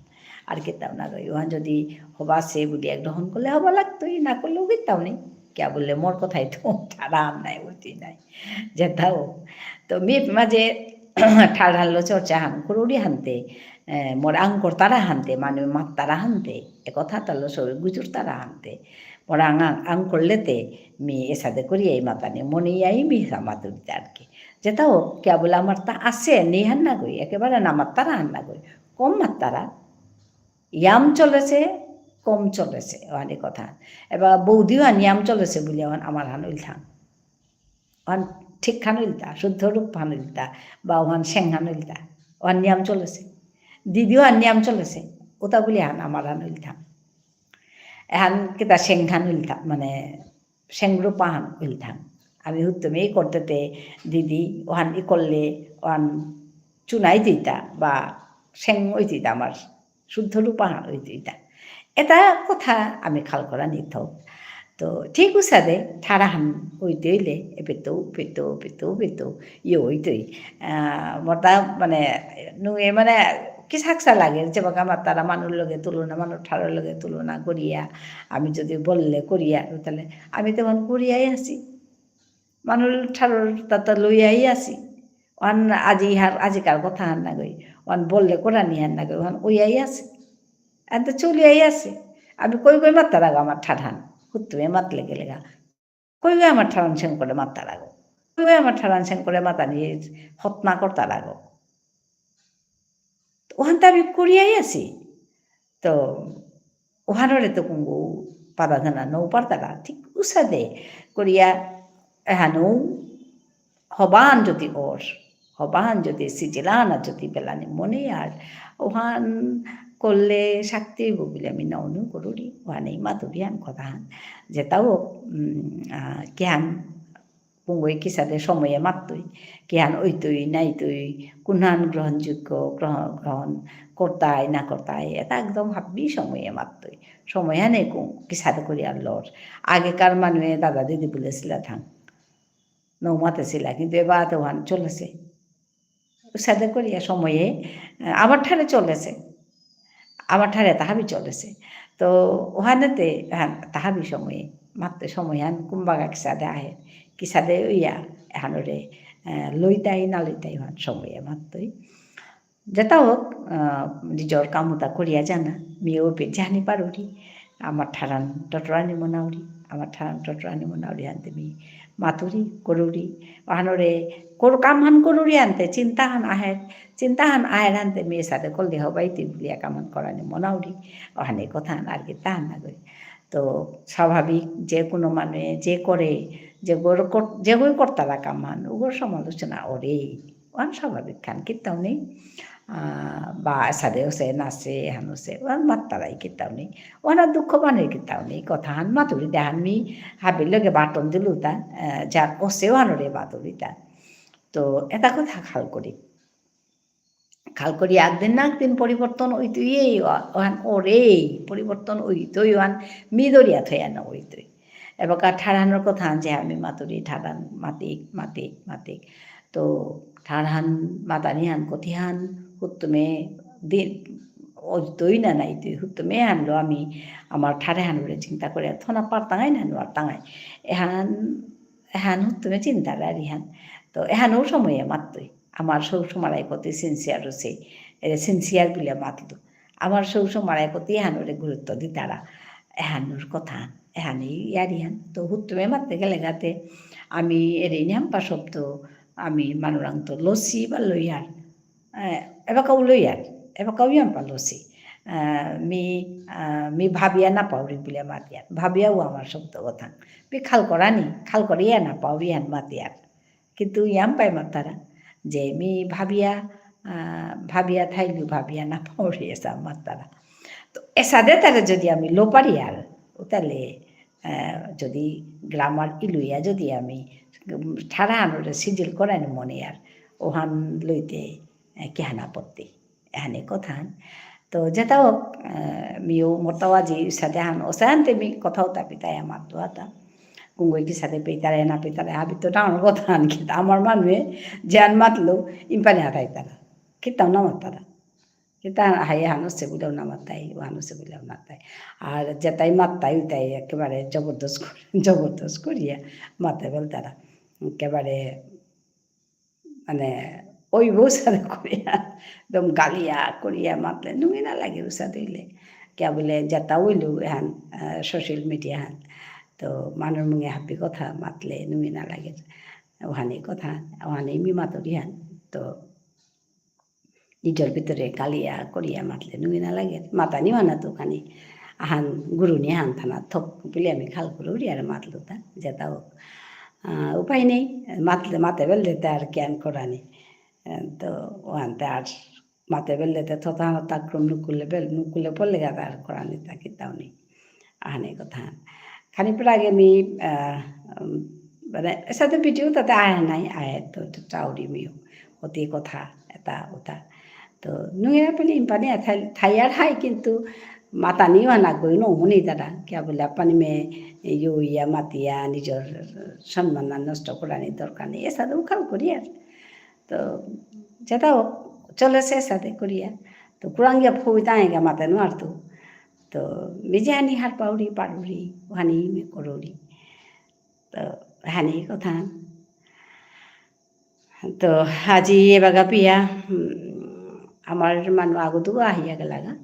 আর কিতাও না কই। ওহান যদি হবা সে বুলিয়া গ্রহণ করলে হবা লাগতই, না করলেও কিতাও নেই। কিয়া বুললে মোর কথাই তো ঠারহান নাই, হইতই নাই। যেতাও। তো মি মাঝে ঠারহানলো চর্চাহান করুরি হানতে, এ, মোর আঙকরতারা হানতে, মানে মাত্তারা হানতে, এ কথা তালো সবে গুজুরতারা হানতে। মোর আঙ-, আঙকরলেতে মি এসাদে করিয়াই মাতানি, মনে ইয়াই মি এসা মাতুরিতা আর কি। যেতাও, কিয়া বুলে আমার তা আছে, নেই হান না কই, একেবারে না মাত্তারা হান না কই। কম মাত্তারা, ইয়াম চলেছে, কম চলেছে, ওহানি কথা। এবার বৌদিও হান ইয়াম চলেছে বুলে ওহান আমার হান উইলথাং। ওহান ঠিক হান উইলতা, শুদ্ধ রূপ হান উইলতা, বা ওহান সেং হান উইলতা, ওহান নিয়াম চলেছে। দিদিও হান নিয়াম চলেছে, ওটা বুলে হান আমার হান উইলথাং। এহান কিতা সেং হান উইলতা, মানে, সেং রূপ হান উইলথাং। আমি হুত্তমে ই করতেতে দিদি, ওহান ই করলে, ওহান চুনাই দিতা, বা সেং ওই দিতা আমার শুদ্ধ রূপ হান ওই দিতা। এটা কথা আমি খাল করা নিত। তো ঠিক উসাদে ঠারহান ওই দিলে, এ পেতো, পেতো, পেতো, পেতো, ইয়ে ওই দই। আহ, মতা মানে, নুয়ে মানে, কি সাকসা লাগে, যে বাকা মাত্তারা মানুর লগে তুলনা, মানুর ঠারর লগে তুলনা করিয়া, আমি যদি বললে করিয়া, তাহলে আমি তেমন করিয়াই আছি। মানুর ঠারর তাতা লইয়াই আছি। ওহান আজি হার, আজিকার কথা হান না গই। ওহান বললে করানি হান না গই। ওহান ওইয়াই আছে। এতে চলিয়াই আছে। আমি কই কই মাত্তারা গো আমার ঠারহান। হুত্তুমে মাতলে গেলেগা। কই কই আমার ঠারহান সেং করে মাত্তারা গো। কই কই আমার ঠারহান সেং করে মাতানি হতনা করতারা গো। ওহান তো আমি করিয়াই আছি। তো ওহানরে তো কুঙ্গু পাদাগানা নৌ পারতারা, ঠিক উসাদে করিয়া এহানউ হবান যদি অর, হবান যদি সিজিলানা যদি বেলানি মনে আর ওহান করলে শক্তি বুলে আমি নৌনু করুরি, ওহানেই মাতুরি আন কথা হান। যেতাও, উম, আহ, কিহান কুঙ্গই কিসাদে সময়ে মাততই, কিহান ওইতই, নাইতই, কুনহান গ্রহণযোগ্য, গ্রহ-, গ্রহণ করতাই, না করতাই, এটা একদম হাব্বি সময়ে মাততই। সময় হানে কু-, কিসাদে করিয়া লর। আগেকার মানুয়ে দাদা দিদি বুলেছিলা থাং। নৌ মাতেছিলা, কিন্তু এবার তো ওহান চলেছে। উসাদে করিয়া সময়ে, আহ, আমার ঠারে চলেছে। আমার ঠারে তাহাবি চলেছে। তো ওহানেতে, হ্যাঁ, তাহাবি সময়ে, মাত্র সময় হান কুম্বাগা কিসাদে আহে, কিসাদে ইয়া, এহানরে, আহ, লইতাই না লইতাই ওহান সময়ে মাত্রই। যেতা হোক, আহ, নিজর কামতা করিয়া যানা, মিও পে জানি পারুরি, আমার ঠারহান টটরানি মনাউরি, আমার ঠারহান টটরানি মনাউরি হানতে মি মাতুরি, করুরি, ওহানরে কর-, কামহান করুরি হানতে চিন্তাহান আহের, চিন্তাহান আহের হানতে মি এসাদে করলে হবাই তুই বুলিয়া কামহান করানি মনাউরি, ওহানে কথাহান আর কিতাহান না করি। তো স্বাভাবিক যে কোনো মানুয়ে যে করে, যে গর-, কর-, যে গই করতারা কামহান, উগর সমালোচনা ওরে। ওহান স্বাভাবিক খান, কিত্তাও নেই। আহ, বা এসাদে ওসে নাচে, এহান ওসে, ওহান মাত্তারাই কিত্তাও নেই। ওহান আর দুঃখ পানির কিত্তাও নেই। কথাহান মাতুরি দেহান মি হাবির লগে বাটন দিলু তা, আহ, যার ওসে ওহানরে মাতুরি তা। তো এটা কথা খাল করি। খাল করি একদিন না একদিন পরিবর্তন ওইতই, ওহান ওরে, পরিবর্তন ওইতই, ওহান মি দরিয়া থয়া না ওইতই। এবাকা ঠারহানর কথা যে আমি মাতুরি ঠারহান মাতিক, মাতিক, মাতিক। তো ঠারহান মাতানিহান কতিহান হুত্তুমে দিন ওইতই না নাই তুই হুত্তুমে হানলো আমি আমার ঠারহানরে চিন্তা করে থনা পারতাঙাই না নোয়ারতাঙাই। এহান, এহান হুত্তুমে চিন্তা রারিহান। তো এহানও সময়ে মাততই। আমার সৌ সমারাই কতি sincere রসে, এ, sincere বুলিয়া মাতলু। আমার সৌ সমারাই কতি এহানরে গুরুত্ব দিতারা। এহানর কথা, এহানি ইয়ারিহান। তো হুত্তুমে মাততে গেলে গাতে, আমি এরে নিয়াম পা শব্দ, আমি মানুরাং তো লসি বা লইয়ার। এ, এবাকাও লইয়ার, এবাকাও ইয়াম পা লসি। এ, মি, আ, মি ভাবিয়া না পাউরি বুলিয়া মাতিয়ার। ভাবিয়াও আমার শব্দ কথা। মি খাল করানি, খাল করিয়া না পাউরি হান মাতিয়ার। কিন্তু ইয়াম পাই মাতারা, যে মি ভাবিয়া, আহ, ভাবিয়া থাইলু ভাবিয়া না পাউরি এসা মাতারা। তো এসাদে তারে যদি আমি লো পারি আর, ও তাহলে, আহ, যদি grammar ইলুইয়া যদি আমি, উম, ঠারহানরে সিজিল করানি মনে আর, ওহান লইতে, আহ, কিহান আপত্তি? এহানি কথাহান। তো যেতা হোক, আহ, মিও মোরতাও আজি সাদে হান, ওসাহানতে মি কথাও তাপিতাই আমার দোয়াতা। কুঙগই কিসাদে পেইতারে না পেইতারে, হাবি তো ডাঙর কথা আন কিতা। আমার মানুয়ে যেহান মাতলো, ইম্পানি হাতাইতারা। কিতাও না মাততারা। কিতা হাই হানো সে বুলেও না মাতাই, ও হানো সে বুলেও না তাই। আর যেতাই মাততাই, উতাই একেবারে জবরদস্ত কর-, জবরদস্ত করিয়া মাতে বলতারা। একেবারে মানে, ওই বউ সাদে করিয়া, একদম গালিয়া করিয়া মাতলে, নুঙি না লাগে উসাদে হইলে। কিয়া বুলে, যেতা হইল এহান, আহ, social media হান। তো, মানুর মুঙে হাবি কথা মাতলে, নুঙি না লাগে। ওহানি কথা, ওহানি মি মাতুরি হান। তো, নিজর ভিতরে গালিয়া করিয়া মাতলে, নুঙি না লাগে। মাতানি ওহানা তো খানি, আহান গুরুনি আহান থানা থক বুলে আমি খাল করুরি আর মাতলু তা, যেতা হোক। আহ, উপায় নেই, মাতলে, মাতে বেললে তে আর জ্ঞান করানি। আহ, তো ওহানতে আর মাতে বেললে তে থতা হানো তাক্রম নুকুলে বেল, নুকুলে পড়লে গা আর করানি তা কিতাও নেই। আহানে কথা। খানি পর আগে মি, আহ, উম, মানে, এসাদে video তাতে আহে নাই, আহে তো, তো চাউরি মিও। অতি কথা, এতা, ওতা। তো, নুঙেরা পেলে ইম্পানি আথাই, থাইয়ার হাই কিন্তু মাতানি ওহানা গই নুঙনি তারা। কিয়া বুলে আপানি মে ইয়ো ইয়া মাতিয়া নিজর সম্মান নষ্ট করানি দরকার নেই। এসাদে উখাল করিয়ার। তো, যেতা হোক, চলেসে এসাদে করিয়া। তো, কুরাং গিয়া ফৌই তাঙেগা মাতে নুয়ারতু। তো, মি যেহানি হারপাউরি, পারুরি, ওহানি মি করুরি। তো, হানি কথা। তো, আজি এবাগা পিয়া, উম, আমার মানু আগতু আহিয়া গেলাগা।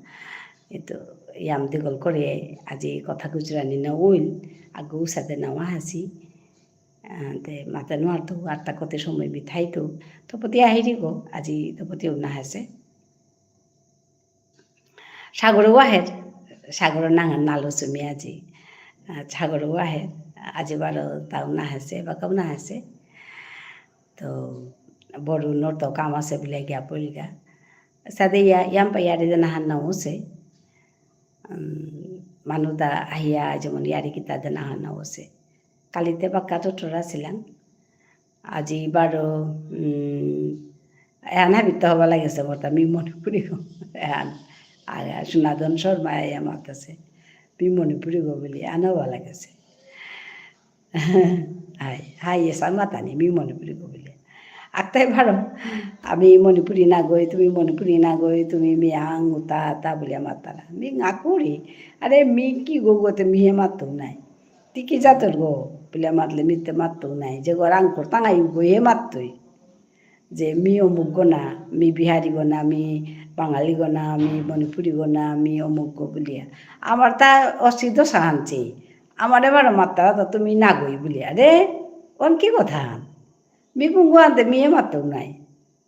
এতো ইয়াম দীঘল করে আজি কথা গুজরানি না উইল, আগু সাথে নাওয়া হাসি। আহ, তে মাতে নুয়ারতু, আরতা কতে সময় মি থাইতু। তপতি আহিরিগো, আজি তপতিও না হাসে। সাগরও আহের, সাগরর নাঙহান নালসু মি আজি। আহ, সাগরও আহের, আজি বারো তাও না হাসে, বাকাও না হাসে। তো, বরু নর তো কাম আসে বুলে গিয়া পড়িলগা। সাদে ইয়া, ইয়াম্পা ইয়ারি দেনা হান না হসে। উম, মানুতা আহিয়া যেমন ইয়ারি কিতা দেনা হান না হসে। কালিতে বাক্কা তো টোরা ছিলাম। আজি বারো, উম, এহান হাবিত হবা লাগেসে মোরতা মি মণিপুরী গো। এহান, আ, সুনাদন শর্মা ইয়া মাতাসে। মি মণিপুরী গো বুলি, এহান হবা লাগেসে। হাই, হাই, এসা মাতানি, মি মণিপুরী গো বুলি। আত্তাই বারো, আমি মণিপুরী না গই, তুমি মণিপুরী না গই, তুমি মিয়াং, উতা, আতা বুলিয়া মাতারা। মি না করি, আরে মি কি গো গতে মি হে মাতু নাই। তি কি জাতর গো? বুলিয়া মাতলে মিতে মাততু নাই। যে গো রাং করতাঙাই গো হে মাততই। যে মি অমুক গো না, মি বিহারি গো না, মি বাঙালি গো না, মি মণিপুরী গো না, মি অমুক গো বুলিয়া। আমার তা অসিদ্ধ সাহানছি। আমার এবার মাত্রা তো তুমি না গই বুলিয়া। রে, অন কি কথা? মি কুঙ্গু আনতে মি হে মাততু নাই।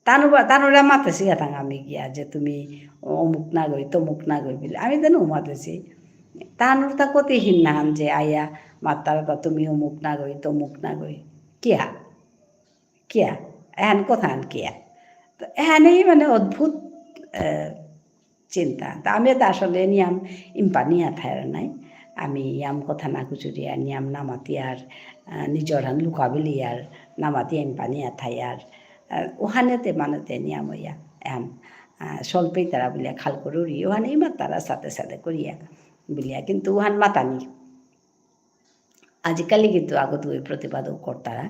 তানু বা-, তানুরা মাতেসি গাথাং আমি গিয়া যে তুমি অমুক না গই, তমুক না গই বুলি। আমি তো নৌ মাতেসি। তানুর তা কতি হিন্নান যে আয়া মাতারা তা তুমি অমুক না গই, তমুক না গই। কিয়া? কিয়া? এহান কথান কিয়া? তো এহানেই মানে অদ্ভুত, আহ, চিন্তা। তা আমি তো আসলে নিয়াম ইম্পানি আথার নাই। আমি ইয়াম কথা না কুচুরিয়া, নিয়াম না মাতিয়ার, আহ, নিজরহান লুকাবিলিয়ার, না মাতিয়া ইম্পানি আথায়ার, আহ, ওহানেতে মানেতে নিয়াম ইয়া, এম, আহ, সলপেই তারা বুলিয়া খাল করুরি, ওহানে ইমা তারা সাথে সাথে করিয়া বুলিয়া, কিন্তু ওহান মাতানি। আজিকালি কিন্তু আগত গই প্রতিবাদও করতারা।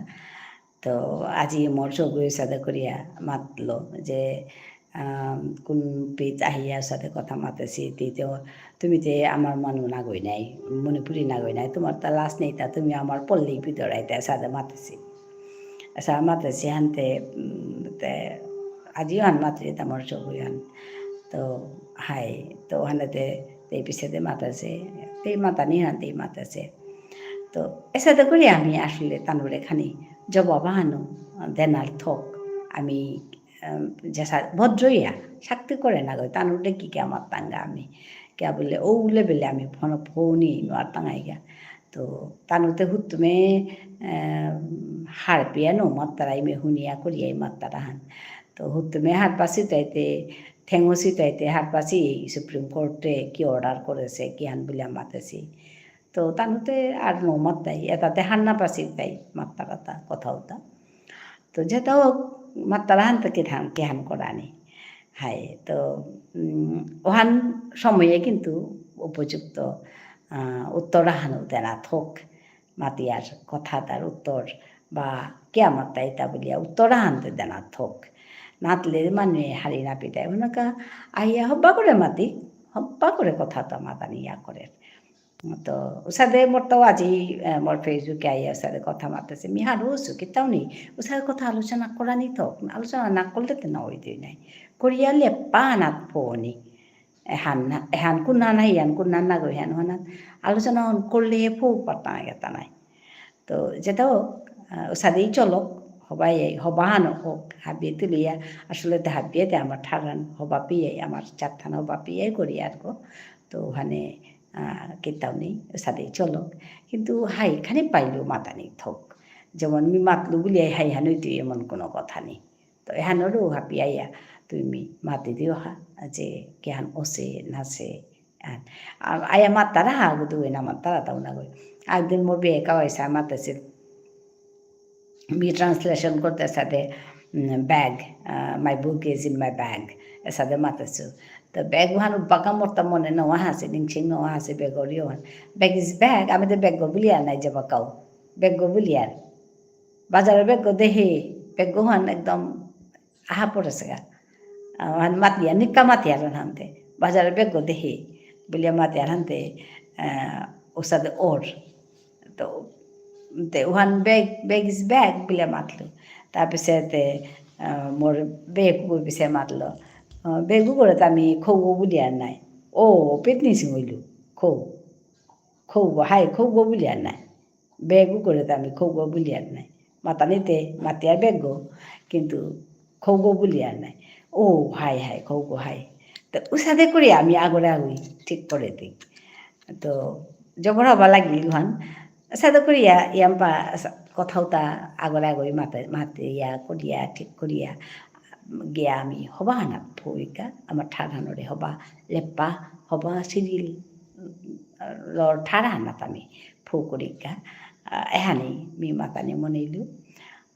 তো আজি মোর সৌগই সাদে করিয়া মাতলো যে, আহ, কোন পিত আহিয়া সাদে কথা মাতেসি, তি তো, তুমি তে আমার মানু না গই নাই, মণিপুরী না গই নাই, তোমার তা লাজ নেই তা, তুমি আমার পল্লী ভিতরে আইতে সাদে মাতেসি। এসা মাতেসি হানতে, উম, তে, আজিও হান মাতরি তা মোর সৌগই হান। তো, হাই, তো হানতে তে পিছেদে মাতাসে, তে মাতানি হান তে মাতাসে। তো এসাদে করে আমি আসলে তানুরে খানি জবাব আহানো দেনার থক। আমি, আম, যেসা ভদ্রইয়া, শাক্তি করে না গই, তানুরে কি কে আমার তাঙ্গা আমি। কিয়া বুলে, ও উলে বেলে আমি ফোন ফোনই নোয়ার তাঙ্গাইগা। তো তানুতে হুতুমে, আম, হারপিয়া নো মাত্তারা ইমে হুনিয়া করিয়াই মাত্তারা হান। তো হুতুমে হারপাসি তাইতে ঠেঙসি তাইতে হারপাসি Supreme Court এ কি order করেসে, কিহান বুলিয়া মাতেসি। তো তানুতে আর নো মাত্তাই, এতাতে হার না পাসি তাই মাত্তারাতা, কথা উতা। তো যেতা হোক, মাত্তারা হানতে কিহান, কিহান করানি। হাই, তো, উম, ওহান সময়ে কিন্তু উপযুক্ত, আহ, উত্তর আহান উতে না থক। মাতিয়ার কথা তার উত্তর বা কিয়া মাত্তা ইতা বুলিয়া উত্তর আহানতে দেনা থক। নাতলে মানুয়ে হারি না পিতায়। ওনাকা আইয়া হব্বা করে মাতি, হব্বা করে কথা তো মাতানি ইয়া করে। তো উসাদে মোর তো আজি, এ, মোর Facebook-এ আইয়া উসাদে কথা মাতেসে। মি হারৌ অসু, কিতাও নেই। উসাদে কথা আলোচনা করানি তো, আলোচনা না করলে তো না হইতই নাই। করিয়া লেপা না ফোনি। এহান না, এহান কুনা নাই, এহান কুনা না গো, এহান ওহান। আলোচনা অন করলে ফো পাতা গেতা নাই। তো যেটা হোক, আ, উসাদেই চলক, হবাই, হবাহান হোক, হাবিয়ে তুলিয়া, আসলে তো হাবিয়ে তে আমার ঠারহান, হবা পিয়াই, আমার চারহান হবা পিয়াই করি আর গো। তো ওখানে, আ, কিতাও নেই, উসাদেই চলক। কিন্তু হাই খানি পাইলেও মাতানি থক। যেমন মি মাতলু বুলিয়াই হাই হান হইতই এমন কোনো কথা নেই। তো এহানরও হাবি আইয়া তুমি মাতি দিও হা, যে কিহান অসে, নাসে, আন। আ-, আইয়া মাতারা হা, গুদু এনা মাতারা তাও না গই। একদিন মোর বেকা হয়েছে, মাতেসে, মি translation করতে সাথে, উম, bag, আ, my book is in my bag, এসাদে মাতেসু। তো bag ওহান উবাকা মোর তা মনে নেওয়া আছে, নিংশিং নেওয়া আছে, bag ওরি ওহান। Bag is bag, আমি তো bag গো বুলিয়ার নাই যে বাকাও। Bag গো বুলিয়ার। বাজারে bag গো দেহে, bag গো হান একদম আহা পড়েসেগা। আ, হান মাতিয়া, নিকা মাতিয়ার হানতে। বাজারে bag গো দেহে, বুলিয়া মাতিয়ার হানতে, আ, উসাদে ওর। তো, তে ওহান bag, bag is bag বুলিয়া মাতলু। তারপিসে তে, আ, মোর বেগু পিসে মাতলু। আ, বেগু করে তো আমি খৌগো বুলিয়ার নাই। ও, পেতনি সিং হইলু। খৌ। খৌগো, হাই, খৌগো বুলিয়ার নাই। বেগু করে তো আমি খৌগো বুলিয়ার নাই। মাতানিতে মাতিয়ার বেগো, কিন্তু খৌগো বুলিয়ার নাই। ও, হাই, হাই, খৌগো, হাই। তো উসাদে করে আমি আগরে আগুই ঠিক করে দিই। তো জবর হবা লাগিল হান। উসাদে করিয়া ইয়াম্পা সা-, কথাও তা আগরে আগুই মাতে, মাতে ইয়া করিয়া, ঠিক করিয়া গিয়া আমি হবা হানাত ফুইকা, আমার ঠারহানরে হবা লেপা, হবা সিরিল, উম, লর ঠারহানাত আমি ফু করিকা। আ, এহানি মি মাতানি মনেইলু।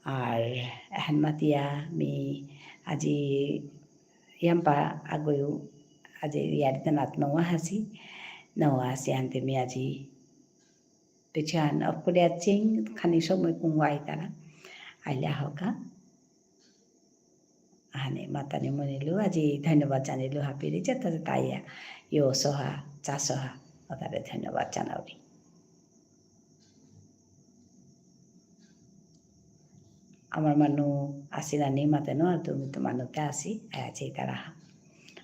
আর এহান মাতিয়া মি আজি ইয়াম্পা আগয়ু আজি ইয়ারিতে নাত নওয়া হাসি, নওয়া হাসি আনতে মি আজি পেছান অফ করে আছিং, খানি সময় কুঙ্গো আইতারা, আইলে আহকা। আহানে মাতানি মনিলু, আজি ধন্যবাদ জানিলু হাবিরে, যেতা যেতা আইয়া, ইয়ো সহা, চা সহা, অতারে ধন্যবাদ জানাউরি। আমার মানু আসি না নি মাতে ন, আর তুমি তো মানুতে আসি, আয়া চেইতারা হা।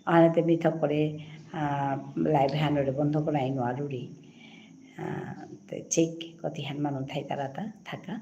আহানেতে মি থক করে, আহ, live হানরে বন্ধ করাই নোয়ারুরি। আহ, তে চেক কতিহান মানু থাইতারা তা, থাকা।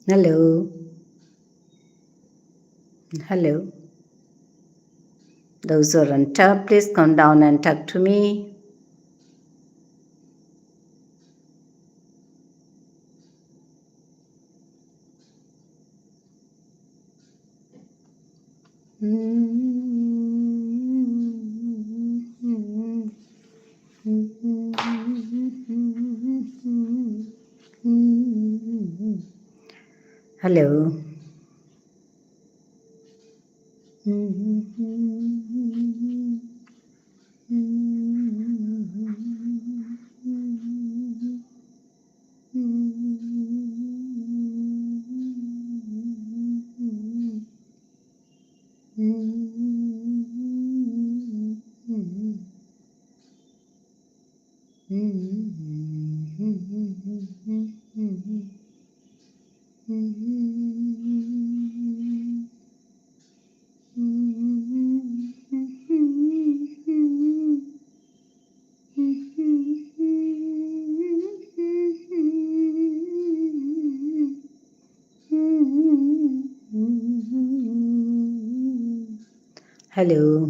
Hello. Hello. Those who are on top, please come down and talk to me. Hello. Hello.